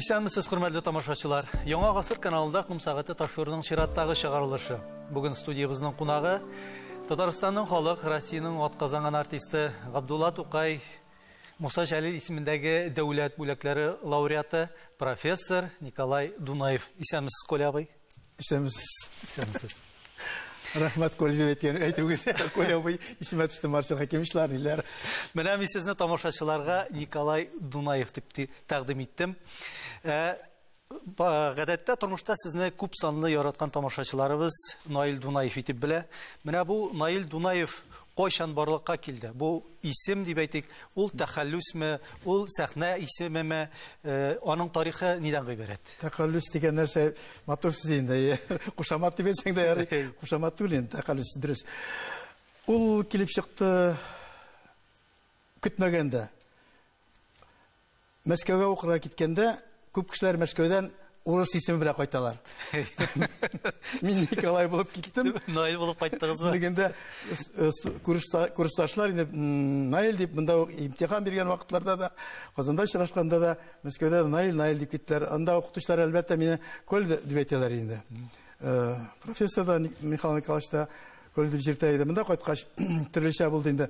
Исәнмесез, хөрмәтле тамашачылар. Яңа гасыр каналында Ком сәгате тапшыруының чираттагы чыгарылышы. Бүген студиябезнең кунагы Татарстанның халык, Россиянең атказанган артисты Габдулла Тукай, Муса Җәлил исемендәге дәүләт бүләкләре лауреаты, профессор Николай Дунаев. Исәнмесез, Коля абый. Исәнмесез. Исәнмесез. Рәхмәт, Коля дип әйткән, әйтүгез. Коля абый исемә төште, Марсель Хәкимовичлар, ниләр. Менә мин сезне тамашачыларга Николай Дунаев дип тәкъдим иттем. Гадәттә тормышта сезне күп санлы яраткан тамашачыларыбыз Наил Дунаев итеп белә. Менә бу Наил Дунаев кайчан барлыкка килде? Бу исем дип әйтик, ул тәхәллүсме, ул сәхнә исемеме, аның тарихы нидән гыйбарәт? Тәхәллүс дигән нәрсә матур сүз инде. Кушамат дип әйтсәң дә ярый. Кушамат түгел инде, тәхәллүс дөрес. Ул килеп чыкты көтмәгәндә. Мәскәүгә укырга киткәндә, күп кешеләр Мәскәүдән урыс исеме белән кайталар. Мин Николай булып киттем. Наил булып кайттыгызмы? Дигәндә курсташлар инде Наил дип монда ук имтихан биргән вакытларда да, Казанда очрашканда да, Мәскәүдә дә Наил, Наил дип киттеләр. Анда укытучылар әлбәттә мине Коль дип әйтәләр инде. Профессор да Михаил Николаевич та Коль дип җиртә иде. Монда кайткач төрлечә булды инде.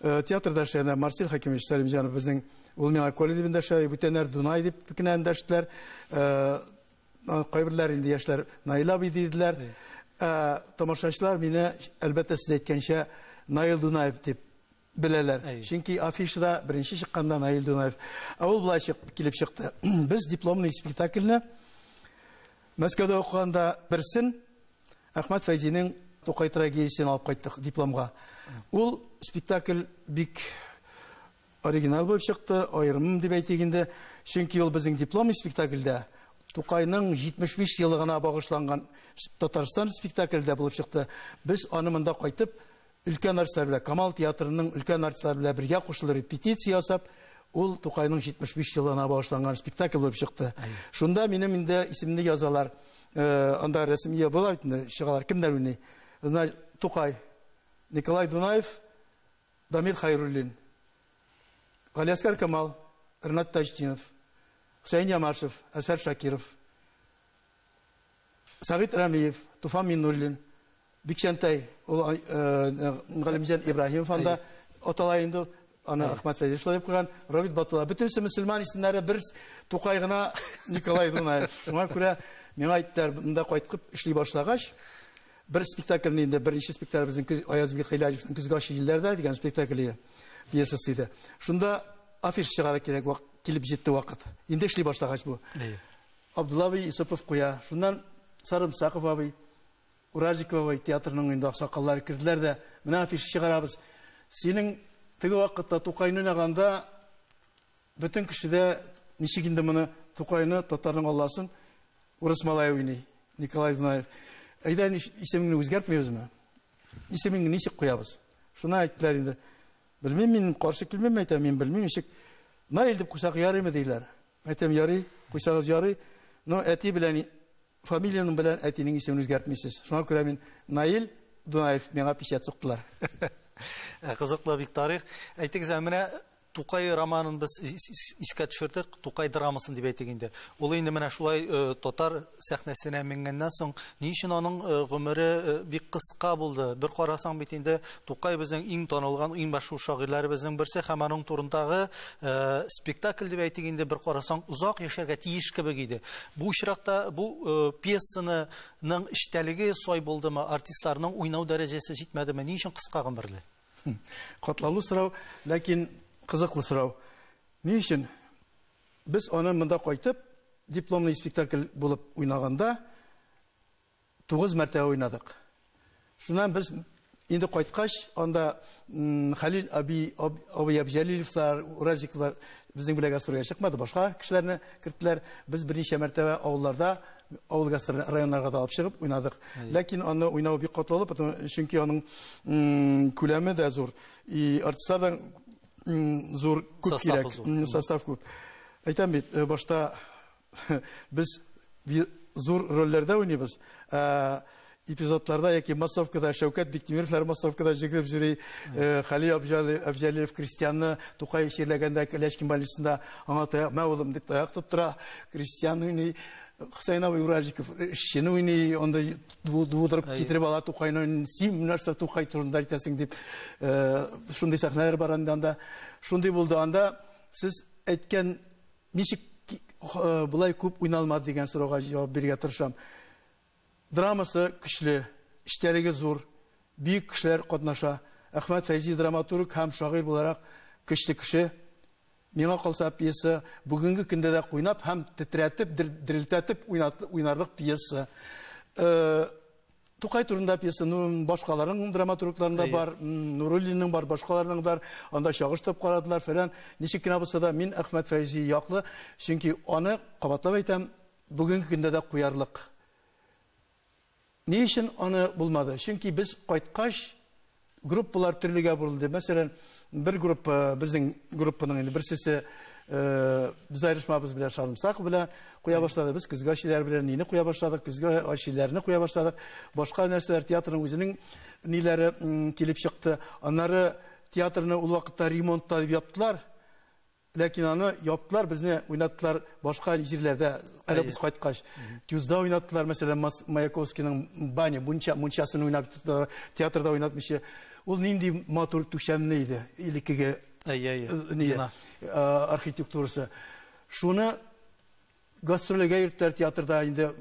Театрда эшләгәндә Марсель Хәкимович Сәлимҗанов безнең ул миңа Коля дип эндәшә, бүтәннәр Дунай дип кенә эндәштеләр. Кайберләр инде яшьләр Наил абый диделәр. Тамашачылар мине, әлбәттә, сез әйткәнчә, Наил Дунаев дип беләләр. Чөнки афишада беренче чыкканда Наил Дунаев. Ә ул болай килеп чыкты. Без дипломный спектакльне Мәскәүдә укыганда берсен Әхмәт Фәйзинең Тукай трагедиясен алып кайттык дипломга. Ул спектакль бик оригинал булып чыкты, аерым дип әйтик инде. Чөнки ул безнең дипломный спектакльдә Тукайның 75 еллыгына багышланган Татарстан спектакльдә булып чыкты. Без аны монда кайтып, өлкән артистлар белән, Камал театрының өлкән артистлары белән бергә кушылып репетиция ясап, ул Тукайның 75 еллыгына багышланган спектакль булып чыкты. Шунда минем инде исемне язалар. Анда рәсем була бит инде, чыгалар. Кемнәр уйный? Тукай, Николай Дунаев, Дамир Хайруллин, Галиәсгар Камал, Ренат Таҗетдинов, Хөсәен Ямашев, Әсәр Шакиров, Сәгыйть Рәмиев, Туфан Миннуллин, Бикчәнтәй, ул Галимҗан Ибраһимов анда атала инде, аны Әхмәт Фәйзи шулай дип куйган, Робит Батулла. Бөтенесе мөселман исемнәре, бер Тукай гына Николай Дунаев. Шуңа күрә миңа әйттеләр, монда кайтып эшли башлагач, бер спектакльне инде, беренче спектакль безнең Аяз Гыйләҗевнең Көзге ачы җилләрдә дигән спектакле, пьесасы иде. Шунда афиш чыгарыр кирәк, килеп җитте вакыт. Инде эшли башлагач бу. Абдулла абый Юсупов куя. Шуннан Сарымсаков абый, Уразиков абый театрның инде аксакаллары керделәр дә, менә афиш чыгарабыз. Синең теге вакытта Тукайны уйнаганда бөтен кешедә ничек инде моны Тукайны, татарның Алласын урыс малае уйный, Николай Дунаев. Әйдә, исемеңне үзгәртмибезме? Исемеңне ничек куябыз? Шуны әйттеләр инде. Белмим, мин каршы килмим, әйтәм, мин белмим, ничек. Наил дип куйсак ярыймы диләр. Әйтәм, ярый, куйсагыз ярый. Но әти белән фамилияның белән әтинең исемен үзгәртмисез. Шуңа күрә мин Наил Дунаев, миңа печать суктылар. Кызыклы бик тарих. Әйтегез, ә менә Тукай романын без искә төшердек, Тукай драмасын дип әйтик инде. Ул инде менә шулай татар сәхнәсенә менгәннән соң, ни өчен аның гомере бик кыска булды? Бер карасаң бит инде Тукай безнең иң танылган, иң мәшһүр шагыйрьләребезнең берсе һәм аның турындагы спектакль дип әйтик инде, бер карасаң озак яшәргә тиеш кебек иде. Бу очракта бу пьесаның эчтәлеге сай булдымы, артистларның уйнау дәрәҗәсе җитмәдеме? Ни өчен кыска гомерле? Катлаулы сорау, ләкин кызыклы сорау. Ни өчен? Без аны монда кайтып, дипломный спектакль булып уйнаганда 9 мәртәбә уйнадык. Шуннан без инде кайткач, анда Хәлил аби, абый Абҗәлиловлар, Уразиковлар безнең белән гастрольгә чыкмады, башка кешеләрне керттеләр. Без берничә мәртәбә авылларда, авыл гастроль районнарга да алып чыгып уйнадык. Ләкин аны уйнау бик катлаулы, потому чөнки аның күләме дә зур. И артистлардан зур күп кирәк, состав күп. Әйтәм бит, башта без зур рольләрдә уйныйбыз. эпизодларда яки массовкада Шәүкәт Биктимировлар массовкада җигереп йөри, Хали Абҗалиев крестьянны Тукай чирләгәндә Ләчкин больницасында аңа таяк, мә улым дип таяк тоттыра, крестьян уйный, Хусейн абый Уральчиков эшчене уйный, анда дудырып китереп ала Тукайны, син нәрсә Тукай турында әйтәсең дип, шундый сәхнәләр бар анда. Шундый булды анда. Сез әйткән ничек болай күп уйналмады дигән сорауга җавап бирергә тырышам. Драмасы көчле, эчтәлеге зур, бөек кешеләр катнаша. Әхмәт Фәйзи драматург һәм шагыйрь буларак көчле кеше. Миңа калса пьеса бүгенге көндә дә куйнап һәм тетрәтеп, дерелтәтеп уйнарлык пьеса. Тукай турында пьеса, башкаларның драматургларында бар, Нуруллинның бар, башкаларның бар. Анда чагыштырып карадылар фәлән. Ничек кенә булса да, мин Әхмәт Фәйзи яклы, чөнки аны кабатлап әйтәм, бүгенге көндә дә куярлык. Ни өчен аны булмады? Чөнки без кайткач группалар төрлегә борылды. Мәсәлән, бер группа, безнең группаның инде берсесе без аерышмабыз белән Шарымсак белән куя башлады. Без көзге ачиләр белән нине куя башладык, көзге ачиләрне куя башладык. Башка нәрсәләр театрның үзенең ниләре килеп чыкты. Аннары театрны ул вакытта ремонтта дип яптылар. Ләкин аны яптылар, безне уйнаттылар башка җирләрдә, әле без кайткач. Тюзда уйнаттылар, мәсәлән, Маяковскийның баня, мунчасын уйнап, театрда уйнатмыйча. Ул нинди матур түшәмле иде, элеккеге архитектурасы. Шуны гастрольгә йөрттеләр театрда, инде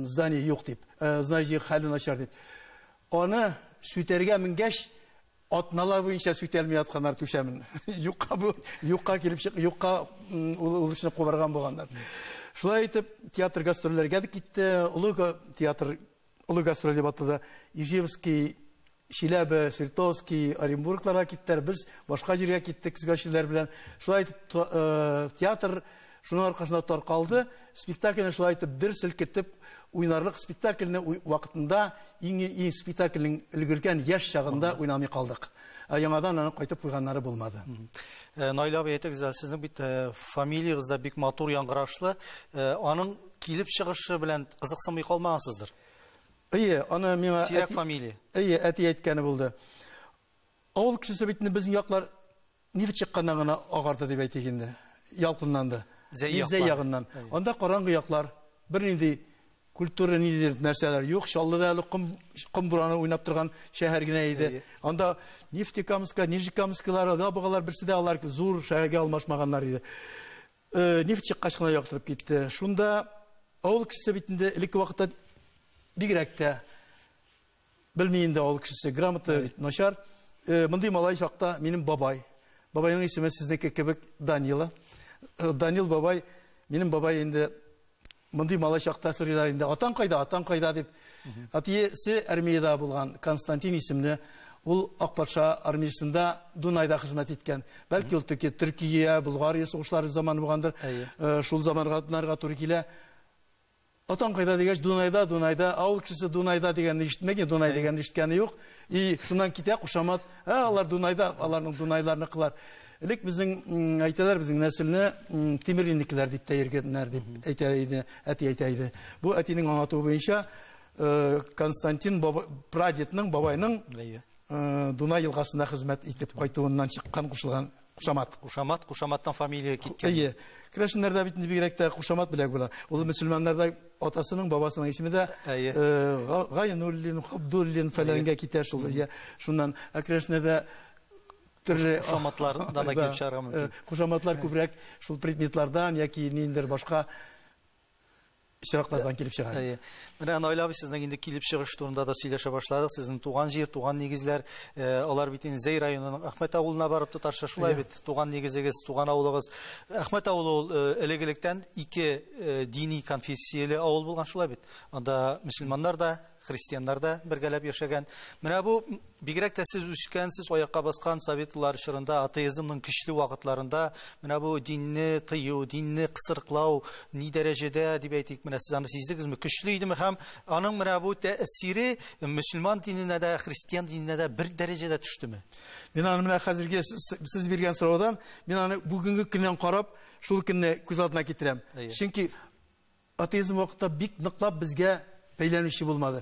здание юк дип, здание хәле начар дип. Аны сүтәргә менгәч, атналар буенча сүтәлми ятканнар түшәмен. Юкка бу, юкка килеп чык, юкка ул эшне кубарган булганнар. Шулай итеп театр гастрольләргә дә китте. Олы театр, олы гастроль дип аталды. Ижевский, Чиләбе, Свердловский, Оренбургларга киттеләр. Без башка җиргә киттек гастрольләр белән. Шулай итеп театр шуның аркасында таркалды. Спектакльне шулай итеп дер селкетеп уйнарлык спектакльне вакытында иң спектакльнең өлгергән яшь чагында уйнамый калдык. Яңадан аны кайтып куйганнары булмады. Наил абый, әйтегез әле, сезнең бит фамилиягез дә бик матур яңгырашлы. Аның килеп чыгышы белән кызыксынмый калмагансыздыр. Әйе, аны миңа сирәк фамилия. Әйе, әти әйткәне булды. Авыл кешесе бит инде безнең яклар нефть чыкканнан гына агарды дип әйтик инде. Ялкынланды. Зәй ягыннан. Анда караңгы яклар, бернинди культура ниндидер нәрсәләр юк. Чаллыда әле ком бураны уйнап торган шәһәр генә иде. Анда Нефтекамска, Нижнекамскилар, Алабугалар берсе дә алар зур шәһәргә алмашмаганнар иде. Нефть чыккач кына яктырып китте. Шунда авыл кешесе бит инде элекке вакытта бигрәк тә белми инде авыл кешесе, грамота бит начар. Мондый малай чакта минем бабай. Бабайның исеме сезнеке кебек Данила. Данил бабай, минем бабай инде мондый малай чакта сорыйлар инде, атаң кайда, атаң кайда дип. Әтисе армиядә булган Константин исемле, ул Ак патша армиясендә Дунайда хезмәт иткән. Бәлки ул Төркия, Булгария сугышлары заманы булгандыр. Шул заманнарга туры килә. Атаң кайда дигәч, Дунайда, Дунайда, авыл кешесе Дунайда дигәнне ишетмәгән, Дунай дигәнне ишеткәне юк. И шуннан китә кушамат, алар Дунайда, аларның Дунайларныкылар. Элек безнең әйтәләр, безнең нәселне Тимерлинекеләр дип тә йөргәннәр дип әйтә иде, әти әйтә иде. Бу әтинең аңлатуы буенча Константин прадедның, бабайның Дунай елгасында хезмәт итеп кайтуыннан чыккан кушылган кушамат. Кушамат, кушаматтан фамилия киткән. Әйе. Керәшеннәрдә бит инде бигрәк тә кушамат беләк була. Ул мөселманнарда атасының, бабасының исеме дә Гайнуллин, Абдуллин фәләнгә китә шул. Шуннан керәшеннәрдә төрле кушаматлардан да килеп чыгарга мөмкин. Кушаматлар күбрәк шул предметлардан яки ниндидер башка очраклардан килеп чыга. Менә Наил абый, сезнең инде килеп чыгыш турында да сөйләшә башладык. Сезнең туган җир, туган нигезләр, алар бит инде Зәй районының Әхмәт авылына барып тоташа, шулай бит, туган нигезегез, туган авылыгыз. Әхмәт авылы ул элек-электән ике дини конфессияле авыл булган, шулай бит. Анда мөселманнар да, христианнар да бергәләп яшәгән. Менә бу бигрәк тә сез үскән, сез аякка баскан советлар чорында, атеизмның көчле вакытларында менә бу динне тыю, динне кысрыклау ни дәрәҗәдә дип әйтик, менә сез аны сиздегезме? Көчле идеме һәм аның менә бу тәэсире мөселман диненә дә, христиан диненә дә бер дәрәҗәдә төштеме? Мин аны менә хәзерге сез биргән сораудан, мин аны бүгенге көннән карап, шул көнне күз алдына китерәм. Чөнки атеизм вакытта бик ныклап безгә бәйләнүче булмады.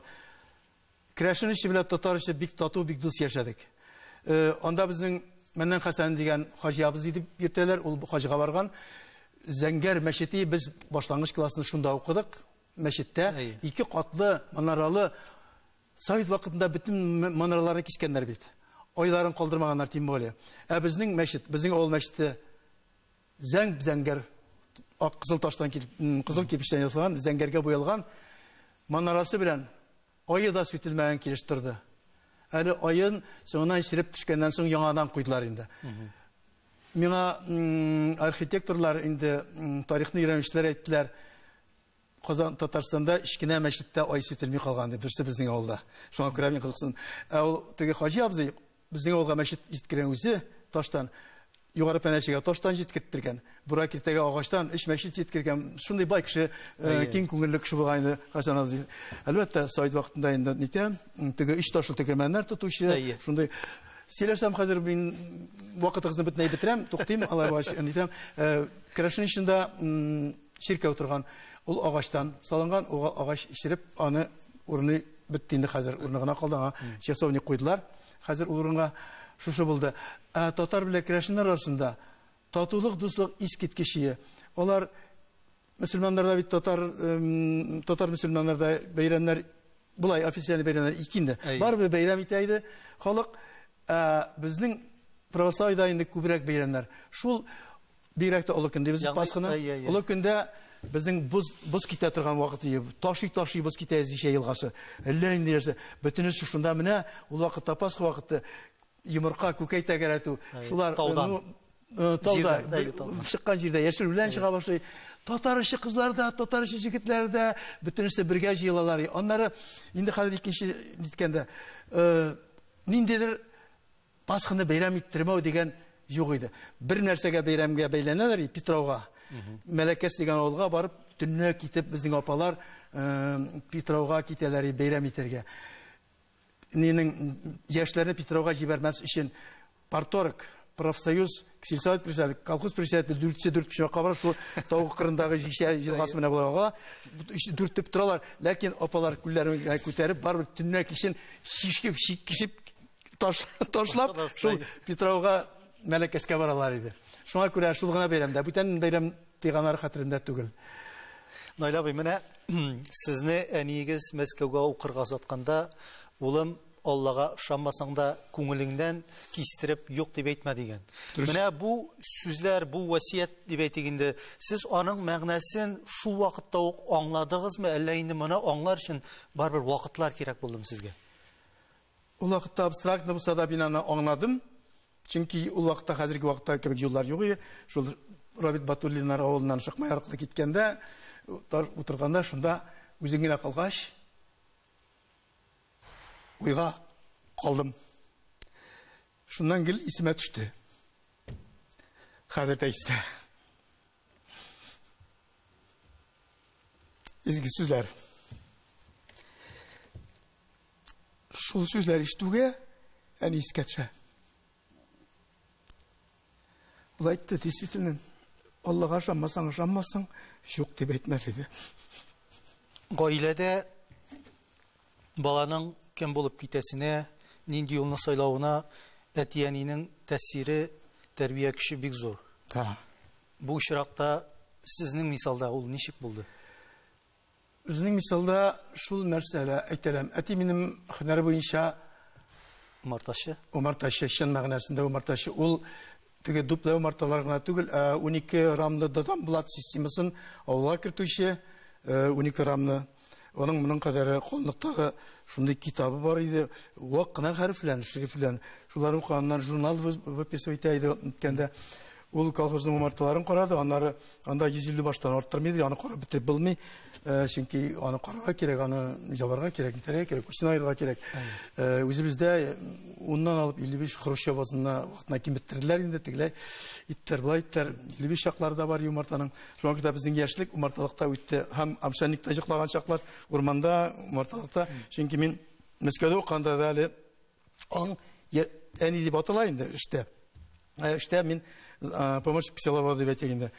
Керәшен эше белән татар эше бик тату, бик дус яшәдек. Анда безнең Мәннән Хәсән дигән хаҗи абзый дип йөртәләр, ул хаҗга барган. Зәңгәр мәчете, без башлангыч классны шунда укыдык. Мәчеттә ике катлы манаралы. Совет вакытында бөтен манараларны кискәннәр бит. Айларын калдырмаганнар, тем более. Ә безнең мәчет, безнең авыл мәчете зәңгәр ак кызыл таштан, кызыл кирпечтән ясалган, зәңгәргә буялган манарасы белән айы да сүтелмәгән килеш торды. Әле айын соңыннан череп төшкәннән соң яңадан куйдылар инде. Миңа архитекторлар инде, тарихны өйрәнүчеләр әйттеләр, Казан, Татарстанда кечкенә мәчеттә ай сүтелми калган дип, берсе безнең авылда. Шуңа күрә мин кызыксындым. Ә ул теге хаҗи абзый безнең авылга мәчет җиткергән үзе таштан. Югары Пәнәчегә таштан җиткерттергән. Бура Киртәгә агачтан өч мәчет җиткергән. Шундый бай кеше, киң күңелле кеше булган инде Хәсән абзый. Әлбәттә, совет вакытында инде нитә, теге өч ташлы тегермәннәр тотучы, шундый. Сөйләсәм хәзер мин вакытыгызны бөтенләй бетерәм, туктыйм, алай булгач, нитәм. Керәшен эчендә чиркәү торган. Ул агачтан салынган, ул агач череп, аны урыны бетте инде хәзер, урыны гына калды, аңа часовник куйдылар. Хәзер ул урынга шушы булды. Ә татар белән керәшеннәр арасында татулык, дуслык искиткеч. Алар мөселманнарда бит татар, татар мөселманнарда бәйрәмнәр булай официаль бәйрәмнәр ике инде. Барыбер бәйрәм итә иде халык. Ә безнең православиедә инде күбрәк бәйрәмнәр. Шул бигрәк тә олы көн дибез, Пасханы. Олы көндә безнең боз китә торган вакыт иде. Ташый-ташый боз китә Зишә елгасы. Әллә нинди нәрсә. Бөтенесе шунда менә ул вакытта Пасха вакыты йомырка, күкәй тәгәрәтү. Шулар таудан. Тауда чыккан җирдә яшел үлән чыга башлый. Татар эше кызлар да, татар эше егетләр дә бөтенесе бергә җыелалар. Аннары инде хәзер икенче ниткәндә, ниндидер Пасханы бәйрәм иттермәү дигән юк иде. Бер нәрсәгә бәйрәмгә бәйләнәләр, Петрауга. Мәләкәс дигән авылга барып, төнлә китеп безнең апалар Петрауга китәләр бәйрәм итәргә. Нинең яшьләрне Петрауга җибәрмәс өчен парторг, профсоюз, сельсовет председателе, колхоз председателе дүртсе дүрт почмакка барып, шул тау кырындагы Җишә елгасы менә болай ага, дүртеп торалар. Ләкин апалар күлләрен күтәреп, барыбер төнлә кичен шишкеп, шиккешеп ташлап, шул Петрауга, Мәләкәскә баралар иде. Шуңа күрә шул гына бәйрәмдә, бүтән бәйрәм тыйганнары хәтерендә түгел. Наил абый, менә сезне әниегез Мәскәүгә укырга озатканда, улым, Аллага ышанмасаң да күңелеңнән кистереп юк дип әйтмә дигән. Менә бу сүзләр, бу васият дип әйтик инде, сез аның мәгънәсен шул вакытта ук аңладыгызмы, әллә инде моны аңлар өчен барыбер вакытлар кирәк булдымы сезгә? Ул вакытта абстрактно булса да мин аны аңладым. Чөнки ул вакытта хәзерге вакытта кебек юллар юк иде. Шул Рабит Батуллиннар авылыннан Шыкмай аркылы киткәндә, утырганда шунда үзең генә калгач, уйга калдым. Шуннан гел исемә төште. Хәзер дә истә. Изге сүзләр. Шул сүзләр ишетүгә әни искә төшә. Ул әйтте, действительно, Аллага ышанмасаң, ышанмасаң, юк дип әйтмә диде. Гаиләдә баланың кем булып китәсенә, нинди юлны сайлавына әти-әнинең тәэсире, тәрбия көче бик зур. Бу очракта сезнең мисалда ул ничек булды? Безнең мисалда шул нәрсәле әйтәләм. Әти минем һөнәре буенча умартачы. Умартачы, чын мәгънәсендә умартачы. Ул теге дуплы умарталар гына түгел, ә 12 рамлы Дадамблат системасын авылга кертүче, 12 рамлы. Оның моның кадәре калынлыктагы шундый китабы бар иде. Вак кына хәреф белән, шрифт белән. Шулар укыганнан журнал выписывать итә иде үткәндә. Ул колхозның умарталарын карады, аннары анда 150 баштан арттырмый иде, аны карап бетереп булмый. Чөнки аны карарга кирәк, аны җабарга кирәк, итәргә кирәк, күчен аерырга кирәк. Үзебездә уннан алып 55 Хрущев вакытына киметтерделәр инде, тегеләй иттеләр, болай иттеләр. 55 чаклары да бар умартаның. Шуңа күрә безнең яшьлек умарталыкта үтте. Һәм амшанникта йоклаган чаклар, урманда, умарталыкта. Чөнки мин Мәскәүдә укыганда да әле аның әни дип атала инде эштә. Эштә мин помощник пчеловода дип әйтик инде.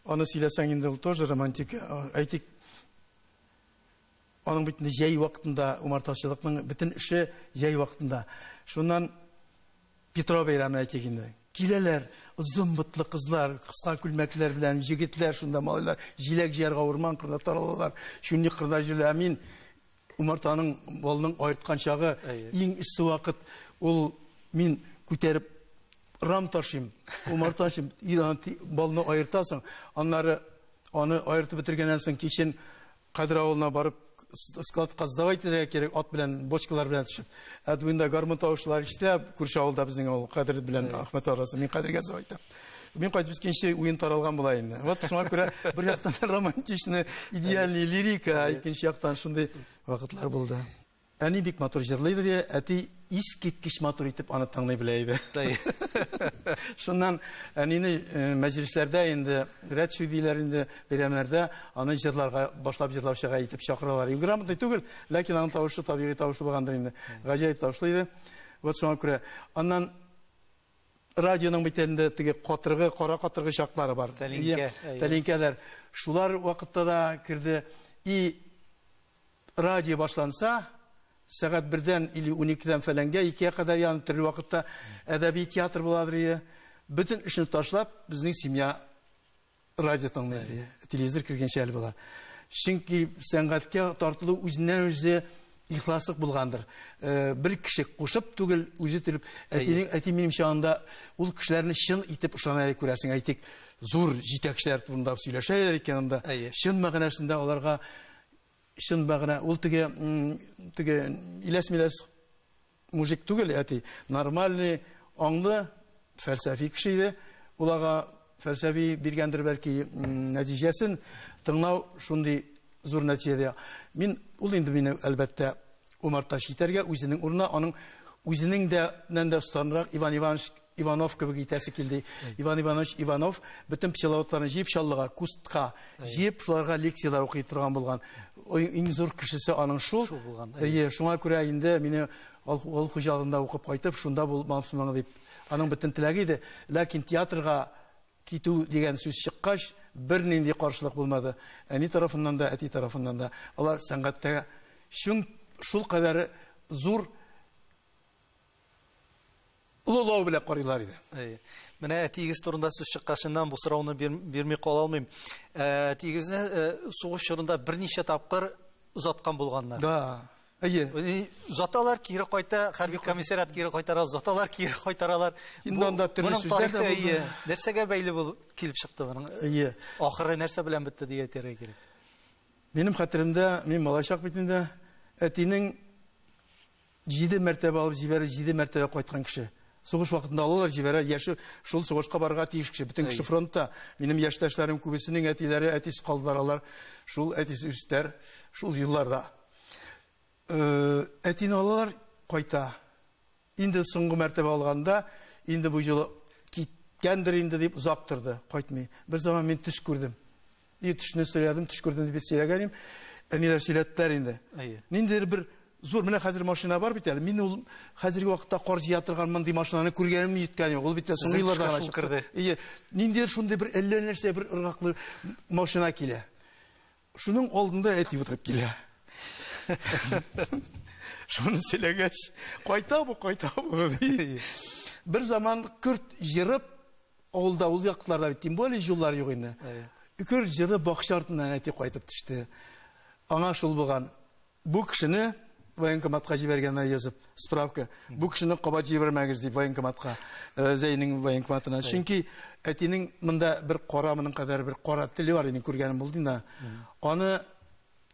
Аны сөйләсәң инде ул тоже романтика. Әйтик, Аның бит инде җәй вакытында умартачылыкның бөтен эше җәй вакытында. Шуннан Петро бәйрәме әйтик инде. Киләләр, озын ботлы кызлар, кыска күлмәкләр белән җегетләр шунда малайлар җиләк җыярга урман кырда таралалар. Шундый кырда җилә. Мин умартаның балның аерткан чагы иң эссе вакыт ул мин күтәреп рам ташыйм, умарта ташыйм, балны аертасың. Аннары аны аертып бетергәннән соң кичен Кадер авылына барып складка сдавать итәргә кирәк, ат белән, бочкалар белән төшеп. Ә туенда гармун тавышлары ишетелә, күрше авылда безнең авыл Кадер белән Ахмәт арасы. Мин Кадергә сдавать итәм. Мин кайтып җиткәнче уен таралган була инде. Вот шуңа күрә бер яктан романтичный, идеальный лирика, икенче яктан шундый вакытлар булды. Әни бик матур җырлый иде, әти искиткеч матур итеп аны тыңлый белә иде. Шуннан әнине мәҗлесләрдә инде рәт диләр инде бәйрәмнәрдә аны җырларга башлап җырлаучыга итеп чакыралар. Грамотный түгел, ләкин аның тавышы табигый тавышы булгандыр инде. Гаҗәеп тавышлы иде. Вот шуңа күрә аннан радионың бит инде теге катыргы, кара катыргы чаклары бар. Тәлинкә. Тәлинкәләр. Шулар вакытта да керде. И радио башланса, сәгать 1-дән или 12-дән фәләнгә 2-гә кадәр яны төрле вакытта әдәби театр буладыр иде. Бөтен эшне ташлап, безнең семья радио тыңлый иде. Телевизор кергәнче әле була. Чөнки сәнгатькә тартылу үзеннән үзе ихласлык булгандыр. Бер кеше кушып түгел, үзе телеп, әтинең әти минемчә анда ул кешеләрне чын итеп ышана күрәсең. Әйтик, зур җитәкчеләр турында сөйләшәләр икән анда. Чын мәгънәсендә аларга чын мәгънә ул теге теге иләс-миләс мужик түгел, әти. Нормальный, аңлы, фәлсәфи кеше иде. Ул ага фәлсәфи биргәндер бәлки нәтиҗәсен тыңлау шундый зур нәтиҗәдә. Мин ул инде мине әлбәттә умартачы итәргә үзенең урынына аның үзенең дә нәндә останрак Иван Иванович Иванов кебек итәсе килде. Иван Иванович Иванов бөтен пчеловодларны җыеп Чаллыга, Кустка җыеп шуларга лекцияләр укый торган булган. Иң зур кешесе аның шул. Шул булган. Әйе, шуңа күрә инде мине авыл хуҗалыгында укып кайтып, шунда булмамсың дип. Аның бөтен теләге иде. Ләкин театрга китү дигән сүз чыккач, бернинди каршылык булмады. Әни тарафыннан да, әти тарафыннан да. Алар сәнгатьтә шул кадәр зур олылау белән карыйлар иде. Менә әтиегез турында сүз чыккачыннан бу сорауны бирми кала алмыйм. Әтиегезне сугыш чорында берничә тапкыр озаткан булганнар. Да. Әйе. Озаталар, кире кайта, хәрби комиссариат кире кайтара, озаталар, кире кайтаралар. Инде анда төрле сүзләр дә булды. Нәрсәгә бәйле булып килеп чыкты моның? Әйе. Ахыры нәрсә белән бетте дип әйтергә кирәк. Минем хәтеремдә, мин малайчак бит инде, әтинең 7 мәртәбә алып җибәреп, 7 мәртәбә кайткан кеше. Сугыш вакытында алалар җибәрә, яше шул сугышка барырга тиеш кеше. Бөтен кеше фронтта. Минем яшьтәшләрем күбесенең әтиләре әтисе калдылар, алар шул әтисе үстәр, шул елларда. Әтине алалар, кайта. Инде соңгы мәртәбә алганда, инде бу юлы киткәндер инде дип озак торды, кайтмый. Бер заман мин төш күрдем. И төшне сөйләдем, төш күрдем дип сөйләгән идем. Әниләр сөйләттеләр инде. Ниндидер бер зур, менә хәзер машина бар бит әле. Мин ул хәзерге вакытта кар җыя торган мондый машинаны күргәнем йөткән юк. Ул бит соңгы елларда гына чыкты. Ие, ниндидер шундый бер әллә нәрсә бер ыргаклы машина килә. Шуның алдында әти утырып килә. Шуны сөйләгәч, кайта бу, кайта бу. Бер заман көрт җырып, авылда ул якларда бит, тем более юллар юк инде. Көрт җырып бакча артыннан әти кайтып төште. Аңа шул булган. Бу кешене военкоматка җибәргәннәр язып, справка. Бу кешене кабат җибәрмәгез дип военкоматка, Зәйнең военкоматына. Чөнки әтинең монда бер кара, моның кадәр бер кара теле бар, мин күргәнем булды инде. Аны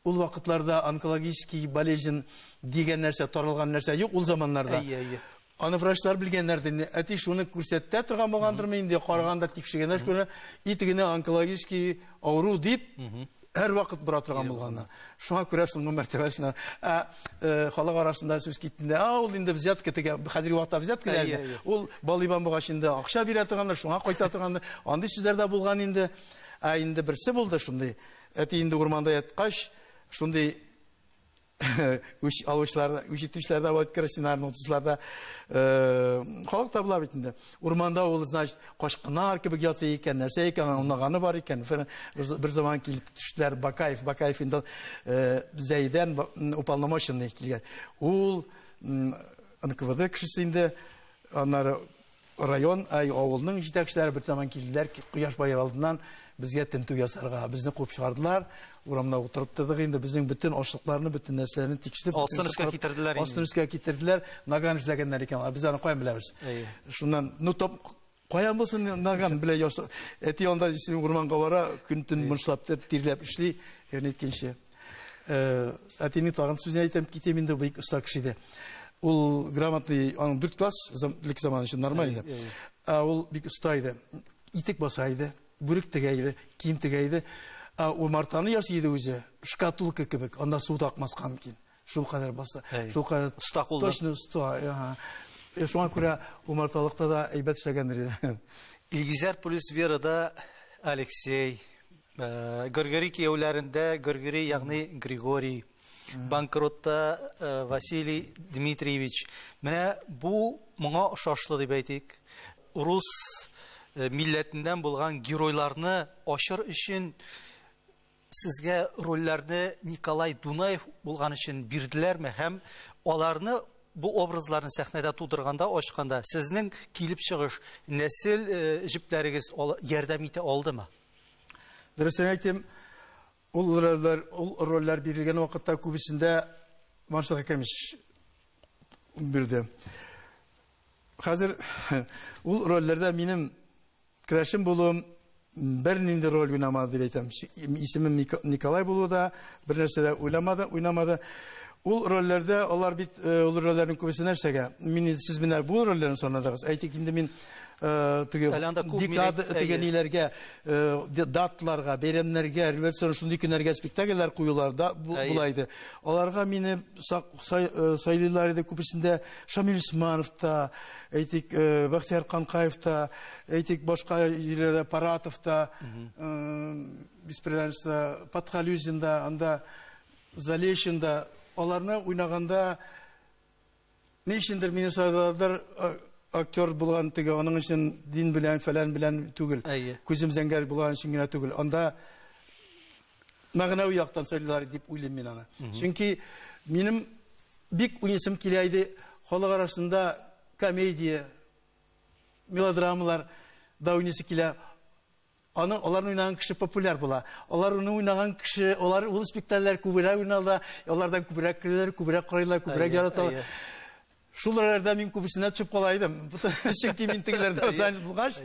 ул вакытларда онкологический болезнь дигән нәрсә, таралган нәрсә юк ул заманнарда. Аны врачлар белгәннәр инде. Әти шуны күрсәтә торган булгандырмы инде, караганда тикшергәннәр күрә, итегенә онкологический авыру дип һәр вакыт бора торган булганнар. Шуңа күрә соңгы мәртәбәсенә, халык арасында сүз китте. А, ул инде взятка теге, хәзерге вакытта взятка диләр. Ул балибан булгач инде акча бирә торганнар, шуңа кайта торганнар. Андый сүзләр дә булган инде. Ә инде берсе булды шундый. Әти инде урманда яткач, шундый Үч алучылар, үч итүчеләр дә бар, керосиннарны утычлар да халык та була бит инде. Урманда ул, значит, кашкыннар кебек ятса икән, нәрсә икән, аның бар икән. Бер заман килеп төштеләр Бакаев, Бакаев инде Зәйдән уполномоченный килгән. Ул НКВД кешесе инде, аннары район, ай, авылның җитәкчеләре бер заман килделәр, кояш баер алдыннан безгә тентү ясарга, безне куып чыгардылар. Урамда утырып тордык инде, безнең бөтен ашлыкларны, бөтен нәрсәләрне тикшереп, астын өскә китерделәр инде. Астын өскә китерделәр, наган эзләгәннәр икән, алар. Без аны каян беләбез? Шуннан, ну, топ, каян булсын наган белә яса. Әти анда син урманга бара, көн-төн мыншлап тирләп эшли, әйткәнчә. Әтинең тагын сүзен әйтәм, китәм инде, бик оста кеше иде. Ул грамотный, аның 4 класс, элек заман өчен нормаль иде. Ә ул бик оста иде. Итек баса иде, бүрек тегә иде, кием тегә иде. Ә умартаны ясый иде үзе, шкатулка кебек, анда су да акмаска мөмкин. Шул кадәр басты. Шул кадәр оста куллы. Точно оста. Шуңа күрә умарталыкта да әйбәт эшләгәндер иде. Илгизәр плюс Верада Алексей, Гөргөри кияүләрендә Гөргөри, ягъни Григорий, Банкротта Василий Дмитриевич. Менә бу моңа ошашлы дип әйтик. Рус милләтеннән булган геройларны ачыр өчен сезгә рольләрне Николай Дунаев булган өчен бирделәрме һәм аларны бу образларны сәхнәдә тудырганда, ачканда сезнең килеп чыгыш нәсел җепләрегез ярдәм итә алдымы? Дөресен әйтим, ул рольләр бирелгән вакытта күбесендә Маршал Хәкәмович бирде. Хәзер ул рольләрдә минем керәшен булуым бер нинди роль уйнамады дип әйтәм. Исемем Николай булуы да бер нәрсә дә уйнамады. Ул рольләрдә алар бит, ул рольләрнең күбесе нәрсәгә? Мин инде сез менә бу рольләрне санадыгыз. Әйтик инде мин теге декада, теге ниләргә, датларга, бәйрәмнәргә, революцион шундый көннәргә спектакльләр куюлар да була иде. Аларга мине сайлыйлар иде күбесендә Шамил Усманов та, әйтик, Бәхтияр Канкаев та, әйтик, башка җирләрдә Паратов та, Беспреданство, Подхалюзин да, анда Залешин да. Аларны уйнаганда ни өчендер мине сайладылар, актер булган теге, аның өчен дин белән, фәлән белән түгел. Күзем зәңгәр булган өчен генә түгел. Анда мәгънәви яктан сайлыйлар дип уйлыйм мин аны. Чөнки минем бик уйныйсым килә иде халык арасында комедия, мелодрамалар да уйныйсы килә. Аны, аларны уйнаган кеше популяр була. Аларны уйнаган кеше, алар ул спектакльләр күбрәк уйнала, алардан күбрәк көләләр, күбрәк карыйлар, күбрәк яраталар. Шул рольләрдә мин күбесенә төшеп кала идем. Чөнки мин тегеләрдә занят булгач,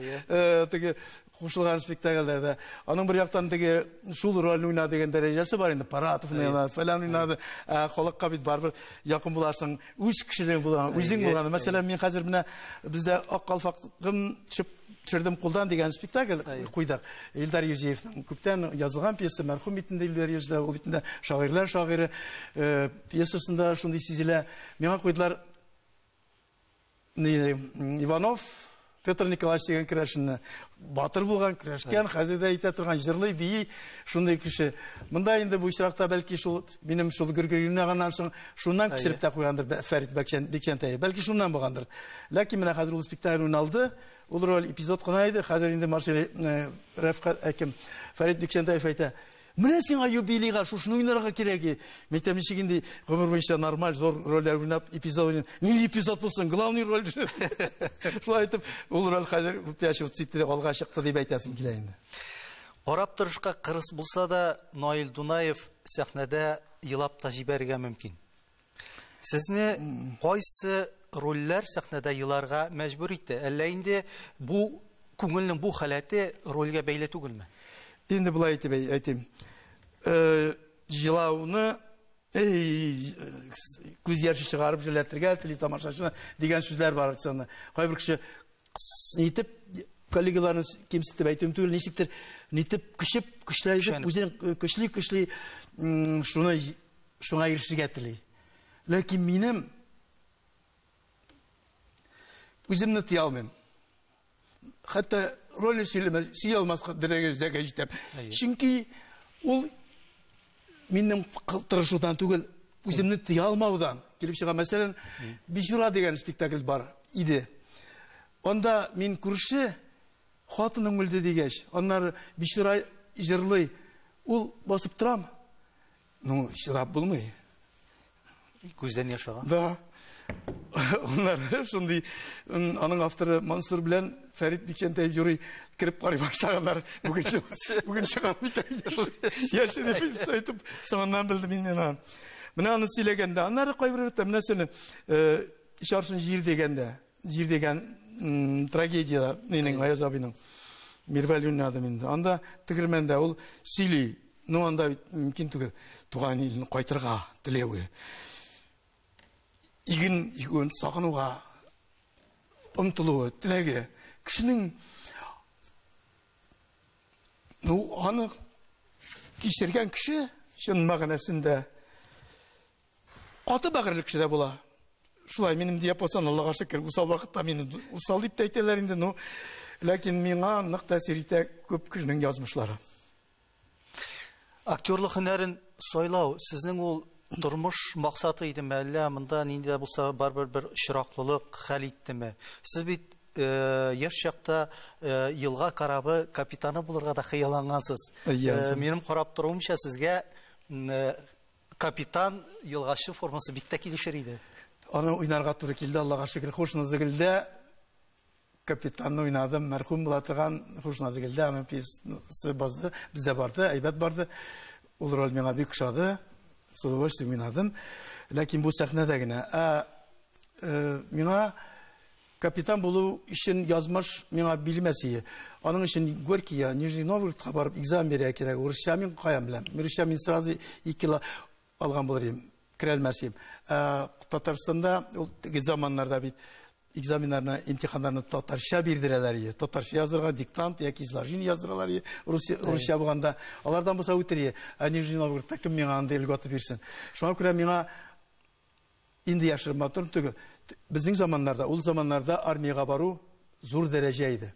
теге кушылган спектакльләрдә. Аның бер яктан теге шул рольне уйна дигән дәрәҗәсе бар инде. Паратов уйнады, фәлән уйнады. Халыкка бит барыбер якын буласың, үз кешелең булган, үзең булган. Мәсәлән, мин хәзер менә бездә Ак калфакым төшеп төшердем кулдан дигән спектакль куйдык. Илдар Юзеевның күптән язылган пьеса, мәрхүм бит инде Илдар Юзеев, ул бит инде шагыйрьләр шагыйре, пьесасында шундый сизелә. Миңа куйдылар Иванов Петр Николаевич дигән керәшенне. Батыр булган, керәшкән, хәзер дә әйтә торган, җырлый, бии, шундый кеше. Монда инде бу очракта бәлки шул минем шул Гөргөри уйнаганнан соң шуннан кисереп тә куйгандыр Фәрит Бикчәнтәев. Бәлки шуннан булгандыр. Ләкин менә хәзер ул спектакль уйналды. Ул роль эпизод кына иде. Хәзер инде Марсель Рәфкать әкем Фәрит Бикчәнтәев әйтә: Менә сиңа юбилейга шушыны уйнарга кирәк. Мин әйтәм, ничек инде гомер буенча нормаль зур рольләр уйнап эпизод уйнап. Нинди эпизод булсын, главный роль. Шулай итеп, ул роль хәзер 5-37 алга чыкты дип әйтәсем килә инде. Карап торышка кырыс булса да, Наил Дунаев сәхнәдә елап та җибәрергә мөмкин. Сезне кайсы рольләр сәхнәдә еларга мәҗбүр итте? Әллә инде бу күңелнең бу халәте рольгә бәйле түгелме? Инде болай итеп әйтим. Елауны, күз яше чыгарып җеләтергә тели тамашачыны дигән сүзләр бар аны. Кайбер кеше нитеп коллегаларын кимсетеп әйтүем түгел, ничектер нитеп көчеп, көчләп, үзен көчли-көчли, шуны шуңа ирешергә тели. Ләкин минем үземне тыя алмыйм. Хәтта рольне сөйли алмаска дәрәҗәгә җитәм. Чөнки ул минем тырышудан түгел, Үземне тыя алмаудан килеп чыга. Мәсәлән, Бичура дигән спектакль бар иде. Анда мин күрше хатының үлде дигәч, аннары Бичура җырлый. Ул басып торам. Ну, чыдап булмый. Күздән яшь ага. Да. Аннары шундый, аның авторы Мансур белән Фәрит Бикчәнтәев жюри кереп карый башлаганнар. Бүген бүген чыга микән яше дип әйтеп, соңыннан белдем мин аны. Менә аны сөйләгәндә, аннары кайбер менә сине Чаршын җир дигәндә, җир дигән трагедия нинең Аяз абыйның Мирвәли уйнадым инде. Анда тегермәндә ул сөйли. Ну, анда бит мөмкин түгел туган илен кайтырга теләве. Иген игүен сагынуга омтылуы, теләге. Кешенең, ну, аны кичергән кеше чын мәгънәсендә каты бәгырьле кеше дә була. Шулай минем диапазон, Аллага шөкер, усал вакытта мине усал дип тә әйтәләр инде, ну, ләкин миңа нык тәэсир итә күп кешенең язмышлары. Актерлык һөнәрен сайлау сезнең ул тормыш максаты идеме, әллә монда нинди дә булса барыбер бер очраклылык хәл иттеме? Сез бит яшь чакта елга корабы капитаны булырга да хыяллангансыз. Минем карап торуымча, сезгә капитан елгачы формасы бик тә килешер иде. Аны уйнарга туры килде, Аллага шөкер, Хуш Назыгөлдә капитанны уйнадым, мәрхүм була торган Хуш Назыгөлдә аның пьесасы базды, бездә барды, әйбәт барды. Ул роль миңа бик ошады, с удовольствием уйнадым. Ләкин бу сәхнәдә генә. Ә миңа капитан булу өчен язмыш миңа бирмәс иде. Аның өчен Горькийга, Нижний Новгородка барып экзамен бирергә кирәк. Урысча мин каян беләм? Урысча мин сразу 2 кило алган булыр идем, керә алмас идем. Татарстанда ул теге заманнарда бит экзаменнарны, имтиханнарны татарча бирдерәләр иде. Татарча язырга диктант яки изложение яздыралар иде. Русча булганда алардан булса үтер иде. Ә Нижний Новгородта кем миңа андый льгота бирсен? Шуңа күрә миңа инде яшереп матур түгел. Безнең заманнарда, ул заманнарда армиягә бару зур дәрәҗә иде.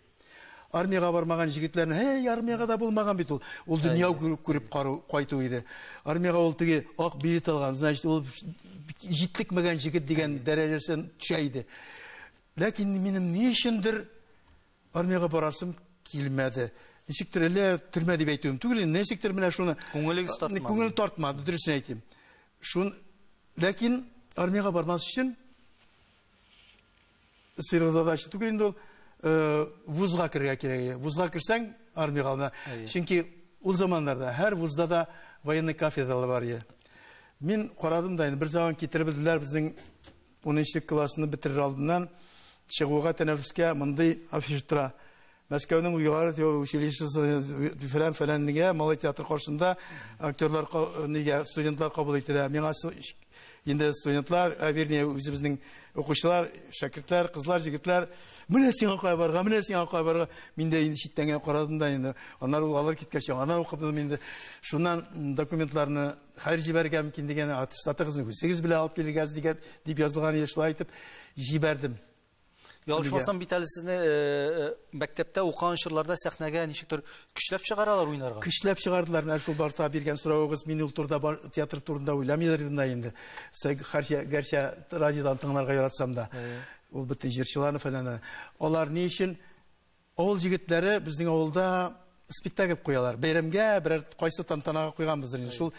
Армиягә бармаган җегетләрне, һей, армиягә дә булмаган бит ул. Ул дөнья күреп кайту иде. Армиягә ул теге ак билет алган, значит, ул җитлекмәгән җегет дигән дәрәҗәсен төшә иде. Ләкин минем ни өчендер армиягә барасым килмәде. Ничектер әллә төрмә дип әйтүем түгел, ничектер менә шуны күңелегез тартмады. Күңел тартмады, дөресен әйтим. Шун, ләкин армиягә бармас өчен сыйргызадачы түгел инде ул, вузга керергә кирәк. Вузга керсәң армиягә алына. Чөнки ул заманнарда һәр вузда да военный кафедралар бар иде. Мин карадым да инде, бер заман китереп белделәр безнең 10 классны бетерер алдыннан чыгуга тәнәфескә мондый афиша тора. Мәскәүнең югары училищесы фәлән фәлән нигә Малый театр каршында актерлар нигә студентлар кабул ителә. Миңа инде студентлар, вернее, үзебезнең укучылар, шәкертләр, кызлар, җегетләр, менә сиңа кая барырга, менә сиңа кая барырга. Мин дә инде читтән генә карадым да инде. Аннары алар киткәч, яңадан укыдым инде. Шуннан документларны хәер җибәрергә мөмкин дигән, аттестатыгызны үзегез белән алып килергә дигән дип язылган иде, шулай итеп җибәрдем. Ялгышмасам бит әле сезне мәктәптә укыган чорларда сәхнәгә ничектер көчләп чыгаралар уйнарга. Көчләп чыгардылар. Менә шул барта биргән соравыгыз, мин ул турыда театр турында уйламыйдыр идем дә инде. Гәрчә радиодан тыңларга яратсам да. Ул бөтен җырчыларны фәлән. Алар ни өчен авыл җегетләре безнең авылда спектакль куялар. Бәйрәмгә берәр кайсы тантанага куйганбыздыр инде. Шул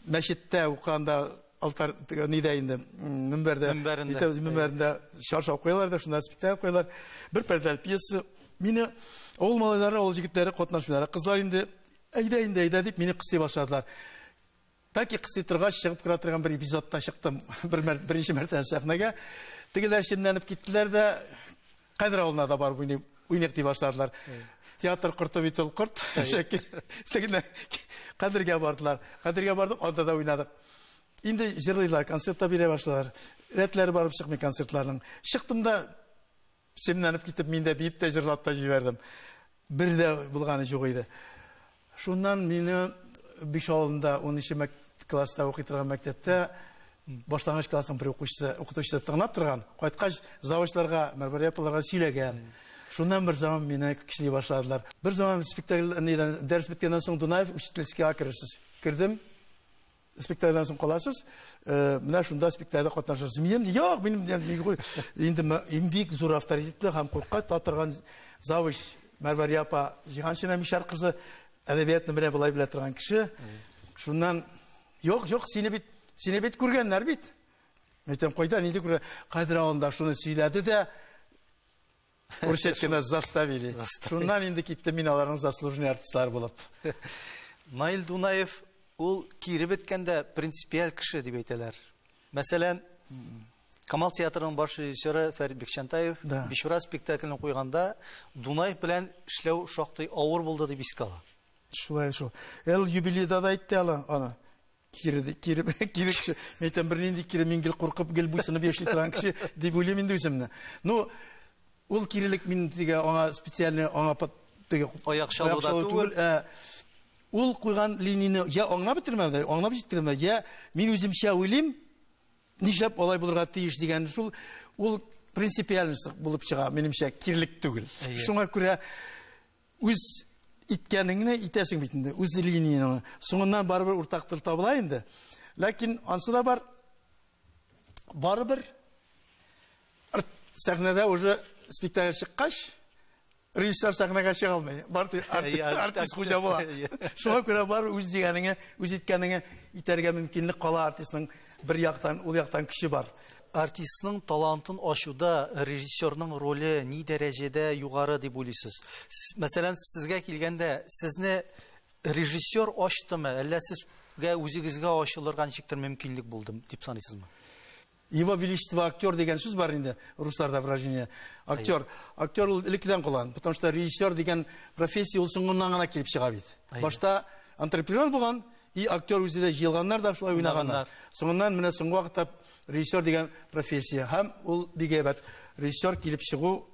мәчеттә укыганда алтар нидә инде, мөнбәрдә, мөнбәрендә чаршау куялар да, шунда спектакль куялар. Бер пәрдәле пьеса. Мине авыл малайлары, авыл җегетләре катнашмыйлар. Кызлар инде әйдә инде, әйдә дип мине кыстый башладылар. Таки кыстый торгач чыгып керә торган бер эпизодта чыктым. Беренче мәртәбә сәхнәгә. Тегеләр чемнәнеп киттеләр дә, Кадер авылына да барып уйныйк дип башладылар. Театр корты бит ул корт. Кадергә бардылар. Кадергә бардык, анда да уйнадык. Инде җырлыйлар, концертта бирә башладылар. Рәтләре барып чыкмый концертларның. Чыктым да, семнәнеп китеп, мин дә биеп тә җырлап та җибәрдем. Бер дә булганы юк иде. Шуннан мине 5 авылында 10 класста укый торган мәктәптә башлангыч классның бер укытучысы тыңлап торган. Кайткач завучларга, Мәрвәрия апаларга сөйләгән. Шуннан бер заман мине көчли башладылар. Бер заман спектакль нидән дәрес беткәннән соң Дунаев учительскийга керерсез. Кердем. Спектакльдән соң каласыз, менә шунда спектакльдә катнашасыз. Минем юк, минем инде бик зур авторитетлы һәм курка торган завуч Мәрвәрия апа Җиһаншина Мишәр кызы, әдәбиятны менә болай белә торган кеше. Шуннан юк, юк, сине бит, сине бит күргәннәр бит. Әйтәм, кайда, нинди күргән? Кадер авылында шуны сөйләде дә, урысча әйткәндә заставили. Шуннан инде китте мин аларның заслуженный артистлары булып. Наил Дунаев ул кире беткәндә принципиаль кеше дип әйтәләр. Мәсәлән, Камал театрының баш режиссеры Фәрит Бикчәнтаев Бичура спектаклен куйганда Дунаев белән эшләү шактый авыр булды дип искә ала. Шулай шул. Эл юбилейда да әйтте ала аны. Кире кире кире кеше. Мин әйтәм, бернинди кире, мин гел куркып, гел буйсынып яши торган кеше дип уйлыйм инде үземне. Ну, ул кирелек мин теге аңа специально аңа теге аяк чалу да түгел. Ул куйган линияне я аңлап бетермәде, аңлап җиткермәде, я мин үземчә уйлыйм, нишләп алай булырга тиеш дигән шул ул принципиальность булып чыга, минемчә, кирелек түгел. Шуңа күрә үз иткәнеңне итәсең бит инде, үз линияңне. Соңыннан барыбер уртак тел табыла инде. Ләкин ансы да бар, барыбер сәхнәдә уже спектакль чыккач, режиссер сәхнәгә чыга алмый. Бар артист хуҗа була. Шуңа күрә бар үз дигәнеңә, үз иткәнеңә итәргә мөмкинлек кала артистның бер яктан, ул яктан көче бар. Артистның талантын ачуда режиссерның роле ни дәрәҗәдә югары дип уйлыйсыз? Мәсәлән, сезгә килгәндә, сезне режиссер ачтымы, әллә сезгә үзегезгә ачылырга ничектер мөмкинлек булды дип саныйсызмы? Его величество актер дигән сүз бар инде, русларда выражение. Актер. Актер ул элеккедән калган, потому что режиссер дигән профессия ул соңыннан гына килеп чыга бит. Башта антрепренер булган, и актер үзе дә җыелганнар да шулай уйнаганнар. Соңыннан менә соңгы вакытта режиссер дигән профессия һәм ул бик әйбәт. Режиссер килеп чыгу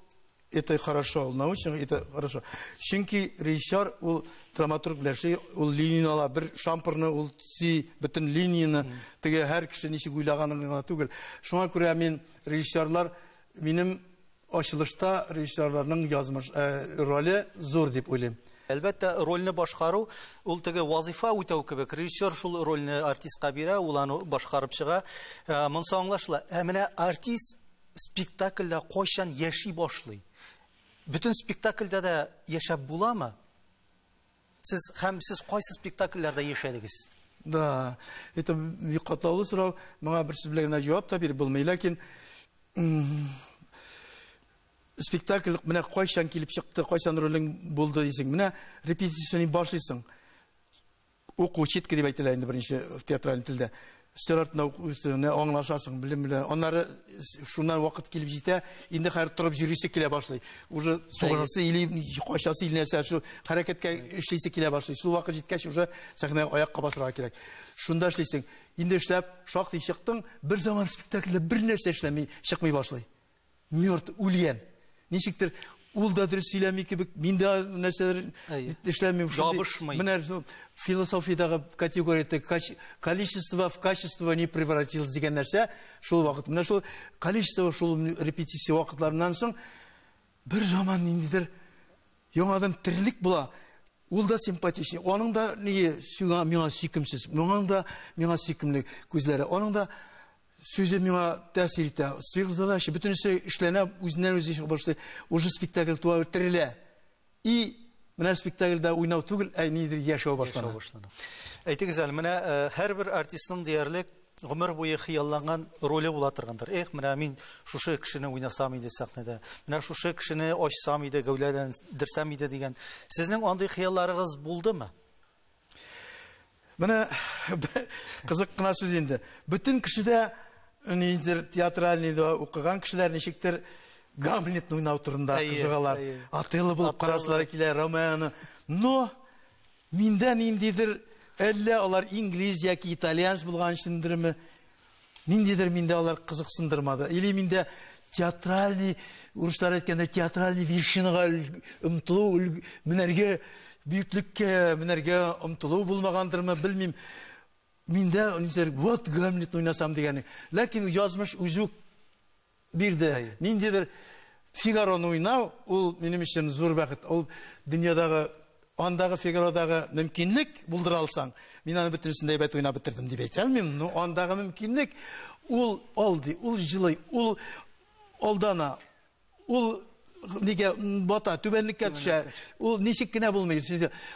это хорошо, научно это хорошо. Чөнки режиссер ул драматург белән эшли, ул линияне ала, бер шампурны ул төзи, бөтен линияне, теге һәр кеше ничек уйлаганын гына түгел. Шуңа күрә мин режиссерлар, минем ачылышта режиссерларның язмыш роле зур дип уйлыйм. Әлбәттә, рольне башкару ул теге вазифа үтәү кебек. Режиссер шул рольне артистка бирә, ул аны башкарып чыга. Монысы аңлашыла. Ә менә артист спектакльдә кайчан яши башлый? Бөтен спектакльдә дә яшәп буламы? Сез һәм сез кайсы спектакльләрдә яшәдегез? Да, это бик катлаулы сорау. Моңа бер сүз белән генә җавап та биреп булмый. Ләкин спектакль менә кайчан килеп чыкты, кайчан ролең булды дисең. Менә репетицияне башлыйсың. Уку читка дип әйтелә инде беренче театраль телдә. Өстәл артында укыйсың, аңлашасың, белем белән. Аннары шуннан вакыт килеп җитә, инде хәзер торып йөрисе килә башлый. Уже сугышасы или качасы или нәрсә, шул хәрәкәткә эшлисе килә башлый. Шул вакыт җиткәч уже сәхнәгә аякка басырга кирәк. Шунда эшлисең. Инде эшләп шактый чыктың, бер заман спектакльдә бер нәрсә эшләми, чыкмый башлый. Мёрт, үлгән. Ничектер ул да дөрес сөйләми кебек, мин дә нәрсәләр эшләмим. Ябышмый. Менә философиядәге категория количество в качество не превратилось дигән нәрсә шул вакыт. Менә шул количество шул репетиция вакытларыннан соң бер заман ниндидер яңадан терлек була. Ул да симпатичный, аның да ни миңа сөйкемсез, моның да миңа сөйкемле күзләре, аның да сүзе миңа тәэсир итә. Сверхзадача, бөтенесе эшләнә, үзеннән үзе чыга башлый. Уже спектакль туа терелә. И менә спектакльдә уйнау түгел, ә нидер яшәү башлана. Яшәү башлана. Әйтегез әле, менә һәрбер артистның диярлек гомер буе хыялланган роле була торгандыр. Эх, менә мин шушы кешене уйнасам иде сәхнәдә, менә шушы кешене ачсам иде, гәүдәләндерсәм иде дигән. Сезнең андый хыялларыгыз булдымы? Менә кызык кына сүз инде. Бөтен кешедә ниндидер театральныйда укыган кешеләр ничектер Гамлетны уйнау турында кызыгалар. Отелло булып карасылар килә, Ромеоны. Но миндә ниндидер әллә алар инглиз яки итальянец булган өчендерме, ниндидер миндә алар кызыксындырмады. Или миндә театральный, урыслар әйткәндә театральный вершинага омтылу, менәргә, бөеклеккә менәргә омтылу булмагандырмы, белмим. Миндә нидер, вот Гамлетны уйнасам дигәне. Ләкин язмыш үзе үк бирде. Ниндидер Фигароны уйнау, ул минем өчен зур бәхет. Ул дөньядагы Андагы Фигародагы мөмкинлек булдыра алсаң, мин аны бөтенесен дә әйбәт уйнап бетердем дип әйтә алмыйм. Но андагы мөмкинлек, ул алдый, ул җылый, ул алдана, ул нигә бата, түбәнлеккә төшә, ул ничек кенә булмый.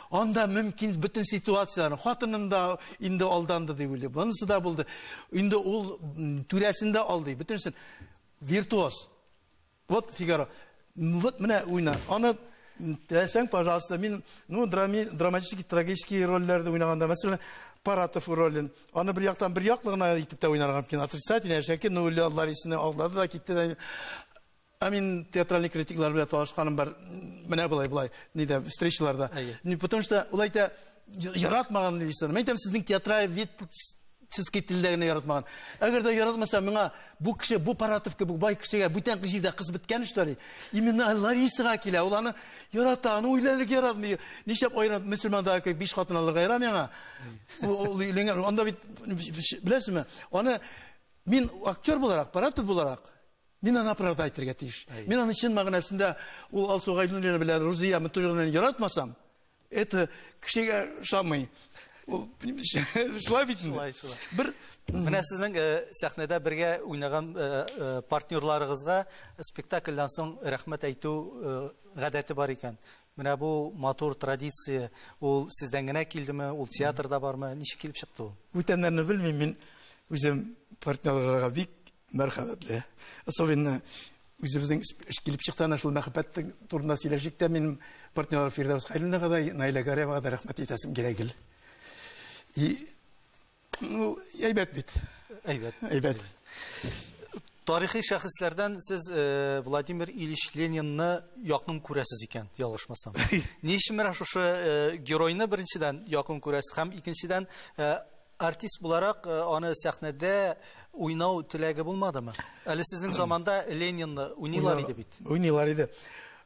Анда мөмкин бөтен ситуацияләрне, хатынын да инде алданды дип уйлыйм. Монысы да булды. Инде ул түрәсен дә алды, бөтенесен. Виртуоз. Вот Фигаро. Вот менә уйна. Аны теләсәң, пожалуйста, мин, ну, драматический, трагический рольләрдә уйнаганда, мәсәлән, Паратов ролен, аны бер яктан бер яклы гына итеп тә уйнарга мөмкин. Отрицательный, әшәке, ну, Ларисаны алдады да китте дә. Ә мин театральный критиклар белән талашканым бар. Менә болай, болай, нидә, встречаларда. Не, потому что ул әйтә, яратмаган Ларисаны. Мин әйтәм, сезнең театраль вид телдә генә яратмаган. Әгәр дә яратмаса, миңа бу кеше, бу Паратов кебек бай кешегә бүтән җирдә кыз беткән, что ли? Именно Ларисага килә. Ул аны ярата, аны өйләнергә яратмый. Нишләп аерым мөселманда кебек 5 хатын алырга ярамый аңа? Ул өйләнгән. Анда бит беләсезме? Аны мин актер буларак, Паратов буларак, мин аны оправдать итәргә тиеш. Мин аны чын мәгънәсендә ул Алсу Гайнуллина белән Рузия Мутуллинаны яратмасам, это кешегә ошамый. Ул шулай бит инде. Шулай, шулай. Бер менә сезнең сәхнәдә бергә уйнаган партнерларыгызга спектакльдән соң рәхмәт әйтү гадәте бар икән. Менә бу матур традиция, ул сездән генә килдеме, ул театрда бармы, ничек килеп чыкты ул? Бүтәннәрне белмим, мин үзем партнерларга бик мәрхәмәтле. Особенно үзебезнең эш килеп чыкты, ана шул мәхәббәт турында сөйләшик тә, минем партнерлар Фирдәүс Хәйруллинага да, Наилә Гарәевага да рәхмәт әйтәсем килә гел. И, ну, әйбәт бит. Әйбәт. Әйбәт. Тарихи шәхесләрдән сез Владимир Ильич Ленинны якын күрәсез икән, ялгышмасам. Ни өчен менә шушы геройны беренчедән якын күрәсез һәм икенчедән артист буларак аны сәхнәдә уйнау теләге булмадымы? Әле сезнең заманда Ленинны уйныйлар иде бит. Уйныйлар иде.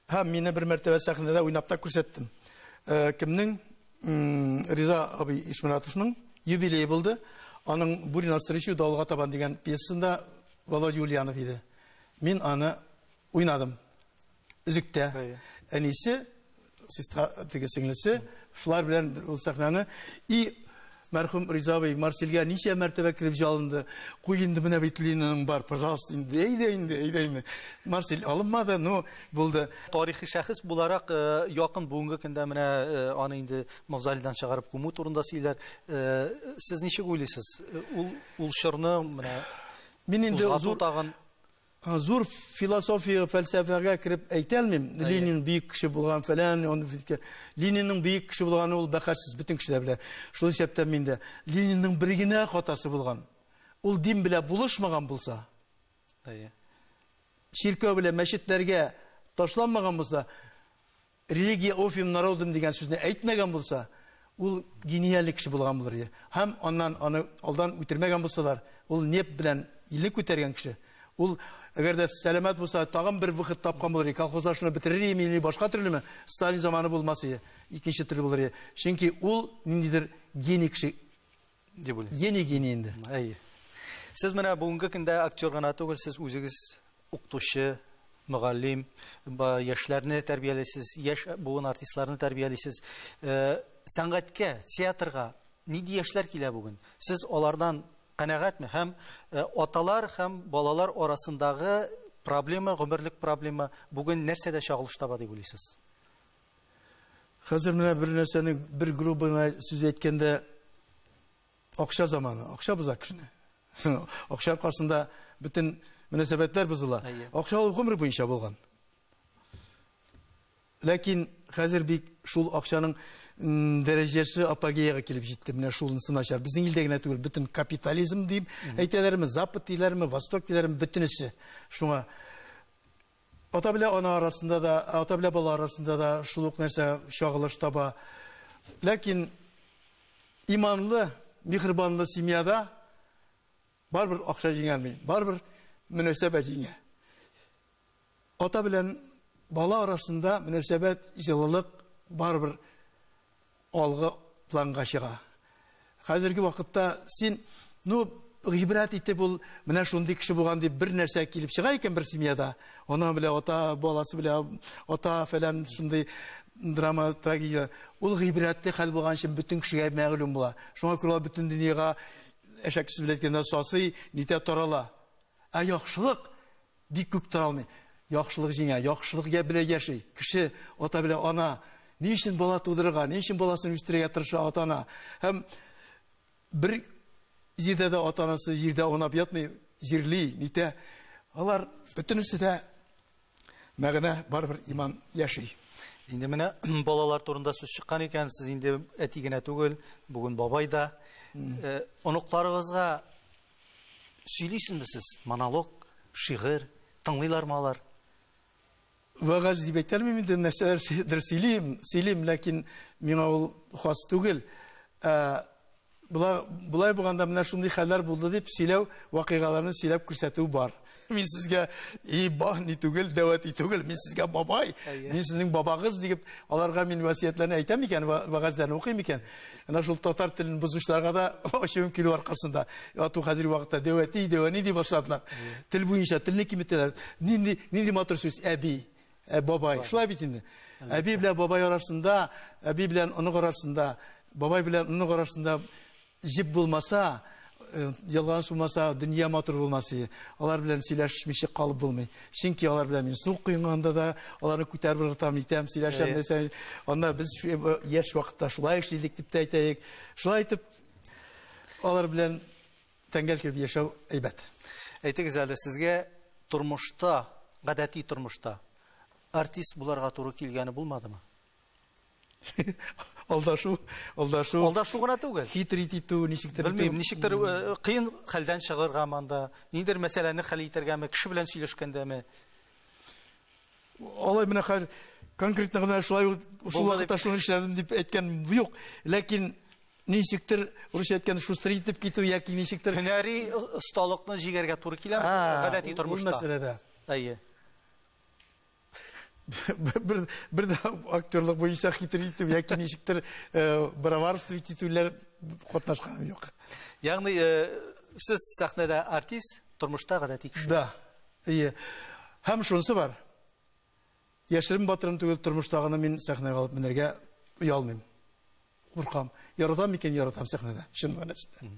Һәм мине бер мәртәбә сәхнәдә уйнап та күрсәттем. Кемнең? Риза абый Ишмуратовның юбилее булды. Аның Бурин навстречу Далга табан дигән пьесасында Володя Ульянов иде. Мин аны уйнадым. Өзектә. Әнисе, сестра, теге сеңлесе, шулар белән ул сәхнәне. И мәрхүм Риза абый Марсельгә ничә мәртәбә кереп жалынды. Куй инде менә бит Ленинның бар, пожалуйста, инде, әйдә инде, әйдә инде. Марсель алынмады, но булды. Тарихи шәхес буларак якын бүгенге көндә менә аны инде мавзолейдан чыгарып күмү турында сөйләр. Сез ничек уйлыйсыз? Ул чорны менә Мин инде узгату тагын зур философия, фәлсәфәгә кереп әйтә алмыйм. Ленин бөек кеше булган фәлән, Ленинның бөек кеше булганы ул бәхәссез, бөтен кеше дә белә. Шул исәптән мин дә Ленинның бер генә хатасы булган. Ул дин белән булышмаган булса, чиркәү белән мәчетләргә ташланмаган булса, религия офиум народом дигән сүзне әйтмәгән булса, ул гениаль кеше булган булыр иде. Һәм аннан аны алдан үтермәгән булсалар, ул неп белән илне күтәргән кеше. Ул әгәр дә сәламәт булса, тагын бер вакыт тапкан булыр иде. Колхозлар шуны бетерер иде, или башка төрлеме? Сталин заманы булмас иде, икенче төрле булыр иде. Чөнки ул ниндидер гений кеше. Дип уйлыйм. Гений, гений инде. Әйе. Сез менә бүгенге көндә актер гына түгел, сез үзегез укытучы, мөгаллим, яшьләрне тәрбиялисез, яшь буын артистларны тәрбиялисез. Сәнгатькә, театрга нинди яшьләр килә бүген? Сез алардан канәгатьме? Һәм аталар һәм балалар арасындагы проблема, гомерлек проблема бүген нәрсәдә чагылыш таба дип уйлыйсыз? Хәзер менә бер нәрсәне бер грубо сүз әйткәндә, акча заманы, акча боза кешене. Акча аркасында бөтен мөнәсәбәтләр бозыла. Акча ул гомер буенча булган. Ләкин хәзер бик шул акчаның дәрәҗәсе апогеяга килеп җитте. Менә шунысы начар. Безнең илдә генә түгел, бөтен капитализм дип әйтәләрме, Запад диләрме, Восток диләрме, бөтенесе. Шуңа ата белән ана арасында да, ата белән бала арасында да шул ук нәрсә чагылыш таба. Ләкин иманлы, миһербанлы семьяда барыбер акча җиңәлми, барыбер мөнәсәбәт җиңә. Ата белән бала арасында мөнәсәбәт, җылылык барыбер алгы планга чыга. Хәзерге вакытта син, ну, гыйбрәт итеп ул менә шундый кеше булган дип бер нәрсә килеп чыга икән бер семьяда. Ана белән ата, баласы белән ата фәлән шундый драма, трагедия, ул гыйбрәтле хәл булган өчен бөтен кешегә мәгълүм була. Шуңа күрә бөтен дөньяга әшәке сүз белән әйткәндә сасый, нитә тарала. Ә яхшылык бик күп таралмый. Яхшылык җиңә, яхшылык белән яши. Кеше, ата белән ана ни өчен бала тудырырга, ни өчен баласын үстерергә тырыша ата-ана. Һәм бер җирдә дә ата-анасы җирдә аунап ятмый, җирли, нитә. Алар бөтенесе дә мәгънә, барыбер иман яши. Инде менә балалар турында сүз чыккан икән, сез инде әти генә түгел, бүген бабай да. Оныкларыгызга сөйлисезме сез? Монолог, шигырь, тыңлыйлармы алар? Вәгазь дип әйтә алмыйм инде, нәрсәләрдер сөйлим, сөйлим, ләкин миңа ул хас түгел. Болай булганда менә шундый хәлләр булды дип сөйләү, вакыйгаларны сөйләп күрсәтү бар. Мин сезгә и ба ни түгел, дәвәти түгел, мин сезгә бабай, мин сезнең бабагыз дип, аларга мин васыятьләрне әйтәм икән, вәгазьләрне укыйм икән. Әнә шул татар телен бозучыларга да ачуым килү аркасында. Ату хәзерге вакытта дәвәти, дәвәни дип башладылар. Тел буенча телне киметәләр. Нинди, нинди матур сүз әби, бабай. Шулай бит инде. Әби белән бабай арасында, әби белән онык арасында, бабай белән онык арасында җеп булмаса, ялган булмаса, дөнья матур булмас иде. Алар белән сөйләшмичә калып булмый. Чөнки алар белән мин су коенганда да аларны күтәреп ыргытам, итәм, сөйләшәм десәм, анда без яшь вакытта шулай эшлидек дип тә әйтәйек. Шулай итеп алар белән тәңгәл килеп яшәү әйбәт. Әйтегез әле, сезгә тормышта, гадәти тормышта артист буларга туры килгәне булмадымы? Алдашу, алдашу. Алдашу гына түгел. Хитрить итү, ничектер. Белмим, ничектер кыен хәлдән чыгаргамы анда, ниндидер мәсьәләне хәл итәргәме, кеше белән сөйләшкәндәме? Алай менә хәзер конкретно гына шулай шул вакытта шуны эшләдем дип әйткән юк. Ләкин ничектер, урысча әйткәндә, шустрый итеп китү яки ничектер һөнәри осталыкны җигәргә туры киләме гадәти тормышта? Ул мәсьәләдә. Әйе. Бер дә актерлык буенча хитрый итү яки ничектер браварство итүләр катнашканым юк. Ягъни сез сәхнәдә артист, тормышта гадәти кеше. Да. Әйе. Һәм шунысы бар. Яшерен батырым түгел, тормыштагыны мин сәхнәгә алып менәргә оялмыйм. Куркам. Яратам икән, яратам сәхнәдә, чын мәгънәсендә.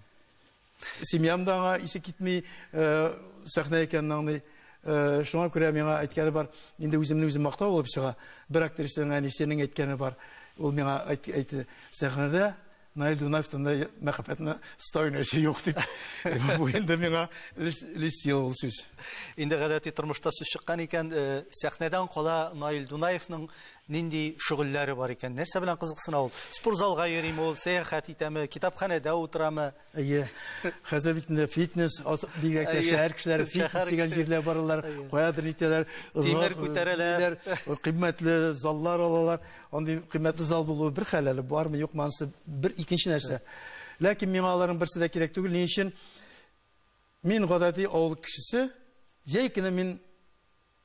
Семьям да аңа исе китми, сәхнә икәнен аңлый. Шуңа күрә миңа әйткәне бар, инде үземне үзем мактау булып чыга. Бер актрисаның әнисенең әйткәне бар. Ул миңа әйтте, сәхнәдә Наил Дунаевтан да мәхәббәтне стойный юк дип. Бу инде миңа листил ул сүз. Инде гадәти тормышта сүз чыккан икән, сәхнәдән кала Наил Дунаевның нинди шөгыльләре бар икән? Нәрсә белән кызыксына ул? Спортзалга йөриме ул, сәяхәт итәме, китапханәдә утырамы? Әйе. Хәзер бит инде фитнес, бигрәк тә шәһәр кешеләре фитнес дигән җирләр баралар, каядыр итәләр, тимер күтәрәләр, кыйммәтле заллар алалар. Андый кыйммәтле зал булуы бер хәл әле, бармы, юкмы, анысы бер икенче нәрсә. Ләкин миңа аларның берсе дә кирәк түгел. Ни өчен? Мин гадәти авыл кешесе, җәй көне мин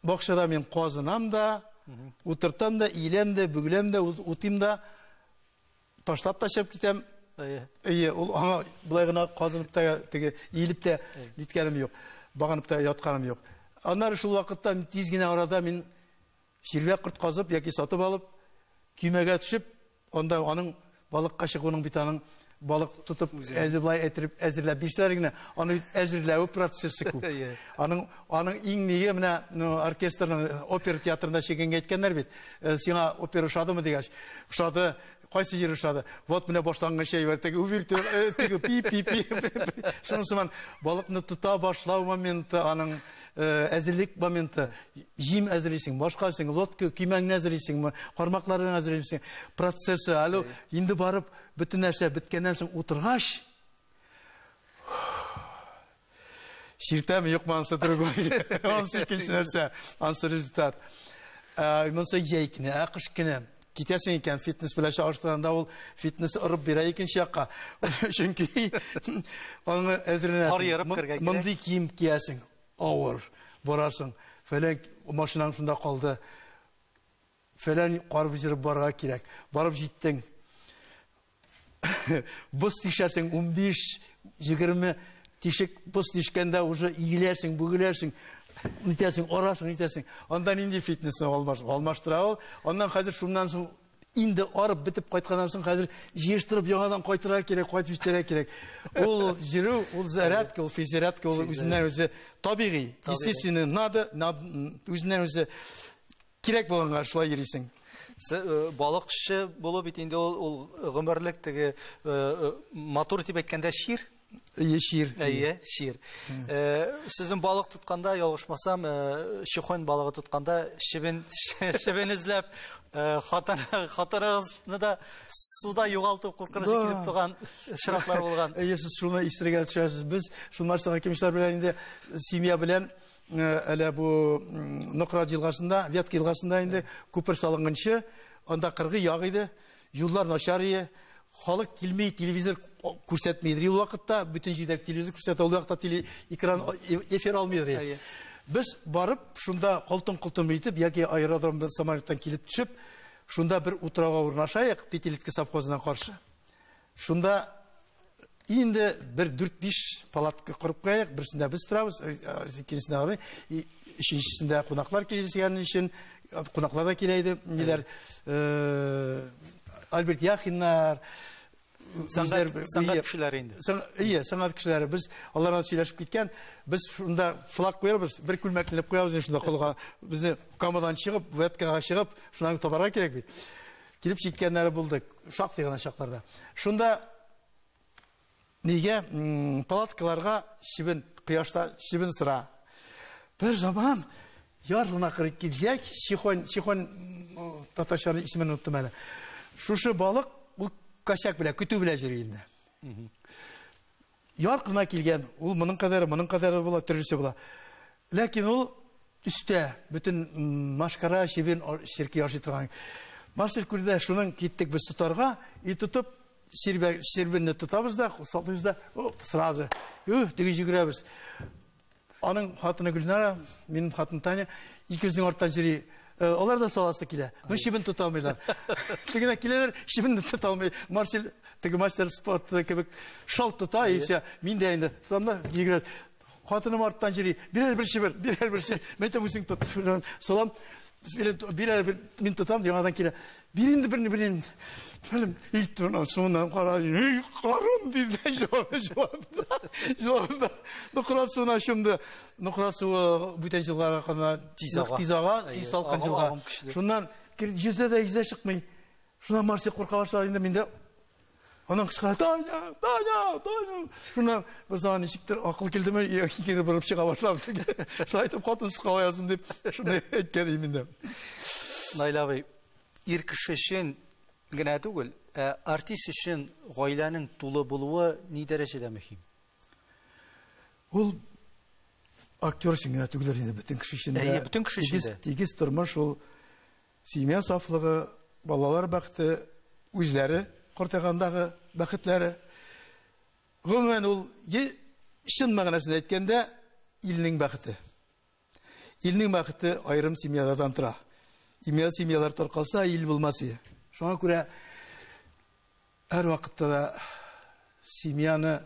бакчада мин казынам да, утыртам да, иеләм дә, бөгеләм дә, утыйм да, ташлап та чыгып китәм. Әйе, ул аңа болай гына казынып та, теге иелеп тә ниткәнем юк, багынып та ятканым юк. Аннары шул вакытта тиз генә арада мин чирвәк корт казып яки сатып алып, көймәгә төшеп, анда аның балыкка чыгуның бит аның балык тотып әзер болай әйтеп әзерләп бирсәләр генә, аны бит әзерләү процессы күп. Аның иң ниге менә, ну, оркестрның опера театрында чигенгә әйткәннәр бит. Сиңа опера ошадымы дигәч, ошады. Кайсы җир ошады? Вот менә башланган шәй бар, теге увертюр, теге пи пи пи. Шуның сыман балыкны тота башлау моменты, аның әзерлек моменты, җим әзерлисең, башкасың, лодка, көймәңне әзерлисеңме, кармакларны әзерлисең, процессы, әле инде барып бөтен нәрсә беткәннән соң утыргач, чиртәме, юкмы, анысы другой, анысы икенче нәрсә, анысы результат. Монысы җәй көне, ә кыш көне китәсең икән, фитнес белән чагыштырганда ул фитнес ырып бирә икенче якка. Чөнки аны әзерләнәсең. Кар ярып кергән кирәк. Мондый кием киясең, авыр барасың. Фәлән машинаң шунда калды. Фәлән кар бизереп барырга кирәк. Барып җиттең. Боз тишәсең, 15-20 тишек боз тишкәндә уже иеләсең, бөгеләсең, нитәсең, арасың, нитәсең. Анда нинди фитнесне алмаштыра ул. Аннан хәзер шуннан соң Инде арып бетеп кайтканнан соң хәзер җыештырып яңадан кайтырга кирәк, кайтып җитәргә кирәк. Ул йөрү, ул зарядка, ул физзарядка, ул үзеннән үзе табигый. Естественно, надо, үзеннән үзе кирәк булганга шулай йөрисең. Балыкчы булу бит инде ул гомерлек теге матур дип әйткәндә чир. Әйе, чир. Әйе, чир. Сезнең балык тотканда, ялгышмасам, чехонь балыгы тотканда чебен чебен эзләп хатыныгызны да суда югалту куркынычы килеп туган очраклар булган. Әйе, сез шуны истергә төшәсез. Без шул Марсел Хәкимовичлар белән инде семья белән әле бу Нократ елгасында, Вятка елгасында инде күпер салынганчы, анда кыргый як иде, юллар начар иде. Халык килми, телевизор күрсәтми иде. Ул вакытта бөтен җирдә телевизор күрсәтә, ул вакытта телеэкран эфир алмый иде. Без барып, шунда колтын-колтын итеп, яки аэродром самолеттан килеп төшеп, шунда бер утрауга урнашайык, Пятилетка совхозына каршы. Шунда инде бер 4-5 палатка корып куяйык, берсендә без торабыз, икенчесендә алар, өченчесендә кунаклар килгән өчен, кунаклар да килә иде, ниләр, Альберт Яхиннар, сәнгать кешеләре инде. Ие, сәнгать кешеләре. Без алардан сөйләшеп киткән, без шунда флаг куярбыз, бер күлмәк элеп куябыз шунда колга. Безне Камадан чыгып, Веткага чыгып, шуннан табарга кирәк бит. Килеп җиткәннәре булды, шактый гына чакларда. Шунда нигә палаткаларга чебен, кояшта чебен сыра. Бер заман яр гына кырып килсәк, чехонь, чехонь татарча исемен оныттым әле. Шушы балык ул косяк белән, көтү белән йөри инде. Яр кына килгән, ул моның кадәре, моның кадәре була, төрлесе була. Ләкин ул өстә бөтен машкара, чебен, черки ашый торган. Марсель күрде, шуның киттек без тотарга, и тотып сербенне тотабыз да, саклыйбыз да, оп, сразу. Теге йөгерәбез. Аның хатыны Гөлнара, минем хатын Таня, икебезнең арттан йөри. Алар да саласы килә. Но чебен тота алмыйлар. Тегенә киләләр, чебен тота алмый. Марсель, теге мастер спорт кебек шалт тота, и все. Мин дә инде тотам да йөгерәм. Хатыным арттан йөри. Бирәр бер чебен, бирәр бер чебен. Мин әйтәм, үзең тот. Салам, бирәр бер, мин тотам, яңадан килә. Бир инде берне, бир инде. Белем, ит суыннан кара, эй, карун диде, җылады. Җылады. Нократ суына чумды. Нократ суы бүтән елгага кана тиз ага. Тиз ага, и салкын елга. Шуннан йөзә дә йөзә чыкмый. Шуннан Марсель курка башлады инде, миндә анан кычкыра, Таня, Таня, Таня. Шуннан бер заман ничектер акыл килдеме, икегә борып чыга башлады. Шулай итеп хатынсыз кала яздым дип, шуны әйткән идем инде. Наил абый, ир кеше өчен генә түгел, ә артист өчен гаиләнең тулы булуы ни дәрәҗәдә мөһим? Ул актер өчен генә түгел инде, бөтен кеше өчен дә. Әйе, бөтен кеше өчен дә. Тигез тормыш ул семья сафлыгы, балалар бәхете, үзләре картайгандагы бәхетләре. Гомумән ул чын мәгънәсендә әйткәндә илнең бәхете. Илнең бәхете аерым семьялардан тора. Имя семьялар таркалса, ил булмас иде. Шуңа күрә һәр вакытта да семьяны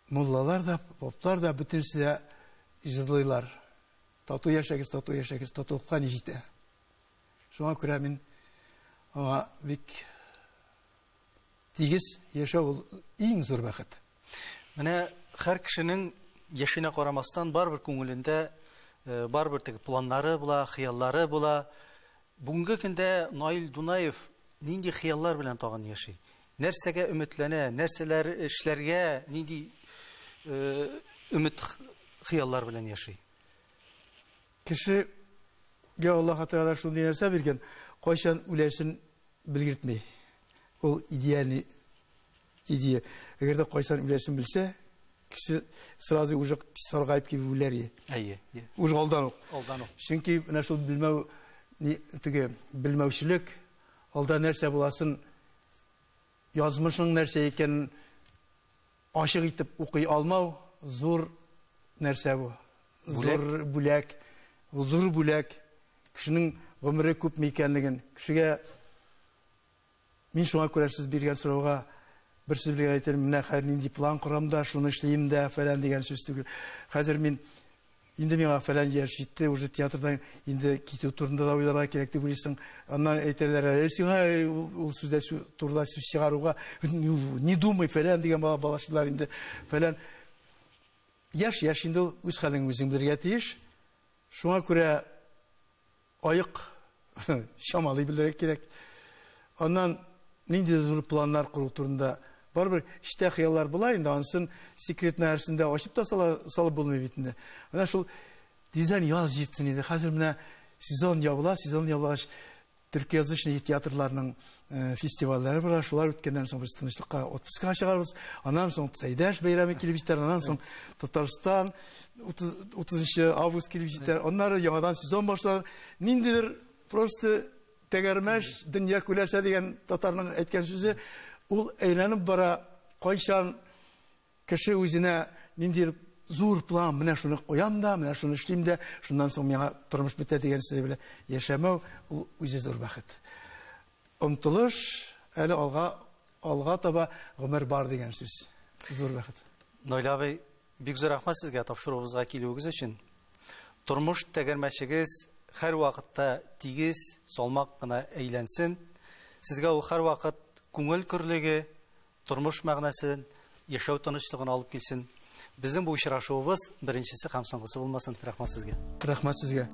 муллалар да, поплар да, бөтенесе дә җырлыйлар. Тату яшәгез, тату яшәгез, татулыкка ни җитә. Шуңа күрә мин аңа бик тигез яшәү ул иң зур бәхет. Менә һәр кешенең яшенә карамастан барыбер күңелендә барыбер теге планнары була, хыяллары була. Бүгенге көндә Наил Дунаев нинди хыяллар белән тагын яши? Нәрсәгә өметләнә, нәрсәләр эшләргә, нинди өмет хыяллар белән яши? Кешегә Аллаһ Тәгалә шундый нәрсә биргән, кайчан үләсен белгертми. Ул идеальный идея. Әгәр дә кайчан үләсен белсә, кеше сразу уже саргаеп килеп үләр иде. Әйе, әйе. Уже алдан ук. Алдан ук. Чөнки менә шул белмәү, теге белмәүчелек, алда нәрсә буласын, язмышның нәрсә икәнен ачык итеп укый алмау зур нәрсә бу. Зур бүләк. Ул зур бүләк. Кешенең гомере күпме икәнлеген, кешегә мин шуңа күрә сез биргән сорауга бер сүз белән әйтәм, менә хәзер нинди план корам да, шуны эшлим дә, фәлән дигән сүз түгел. Хәзер мин Инде миңа фәлән яшь җитте, уже театрдан инде китү турында да уйларга кирәк дип уйлыйсың. Аннан әйтәләр, әле сиңа ул сүздә турында сүз чыгаруга не думай фәлән дигән балашылар инде фәлән. Яшь яшь инде ул, үз хәлең үзең белергә тиеш. Шуңа күрә аек чамалый белергә кирәк. Аннан нинди зур планнар кору турында барыбер эчтә хыяллар була инде, анысын секрет нәрсендә ачып та салып булмый бит инде. Менә шул тиздән яз җитсен инде. Хәзер менә сезон ябыла, сезон ябылгач төркиязычный театрларның фестивальләре була. Шулар үткәннән соң без тынычлыкка отпускага чыгарбыз. Аннан соң Сәйдәш бәйрәме килеп җитәр, аннан соң Татарстан 30 август килеп җитәр. Аннары яңадан сезон башланыр. Ниндидер просто тәгәрмәч, дөнья күләсә дигән татарның әйткән сүзе, ул әйләнеп бара. Кайчан кеше үзенә ниндидер зур план, менә шуны куям да, менә шуны эшлим дә, шуннан соң миңа тормыш бетә дигән сүзе белән яшәмәү, ул үзе зур бәхет. Омтылыш әле алга таба гомер бар дигән сүз. Зур бәхет. Наил абый, бик зур рәхмәт сезгә тапшыруыбызга килүегез өчен. Тормыш тәгәрмәчегез һәр вакытта тигез, салмак кына әйләнсен. Сезгә ул һәр вакыт күңел көрлеге, тормыш мәгънәсен, яшәү тынычлыгын алып килсен. Безнең бу очрашуыбыз беренчесе һәм соңгысы булмасын. Рәхмәт сезгә. Рәхмәт сезгә.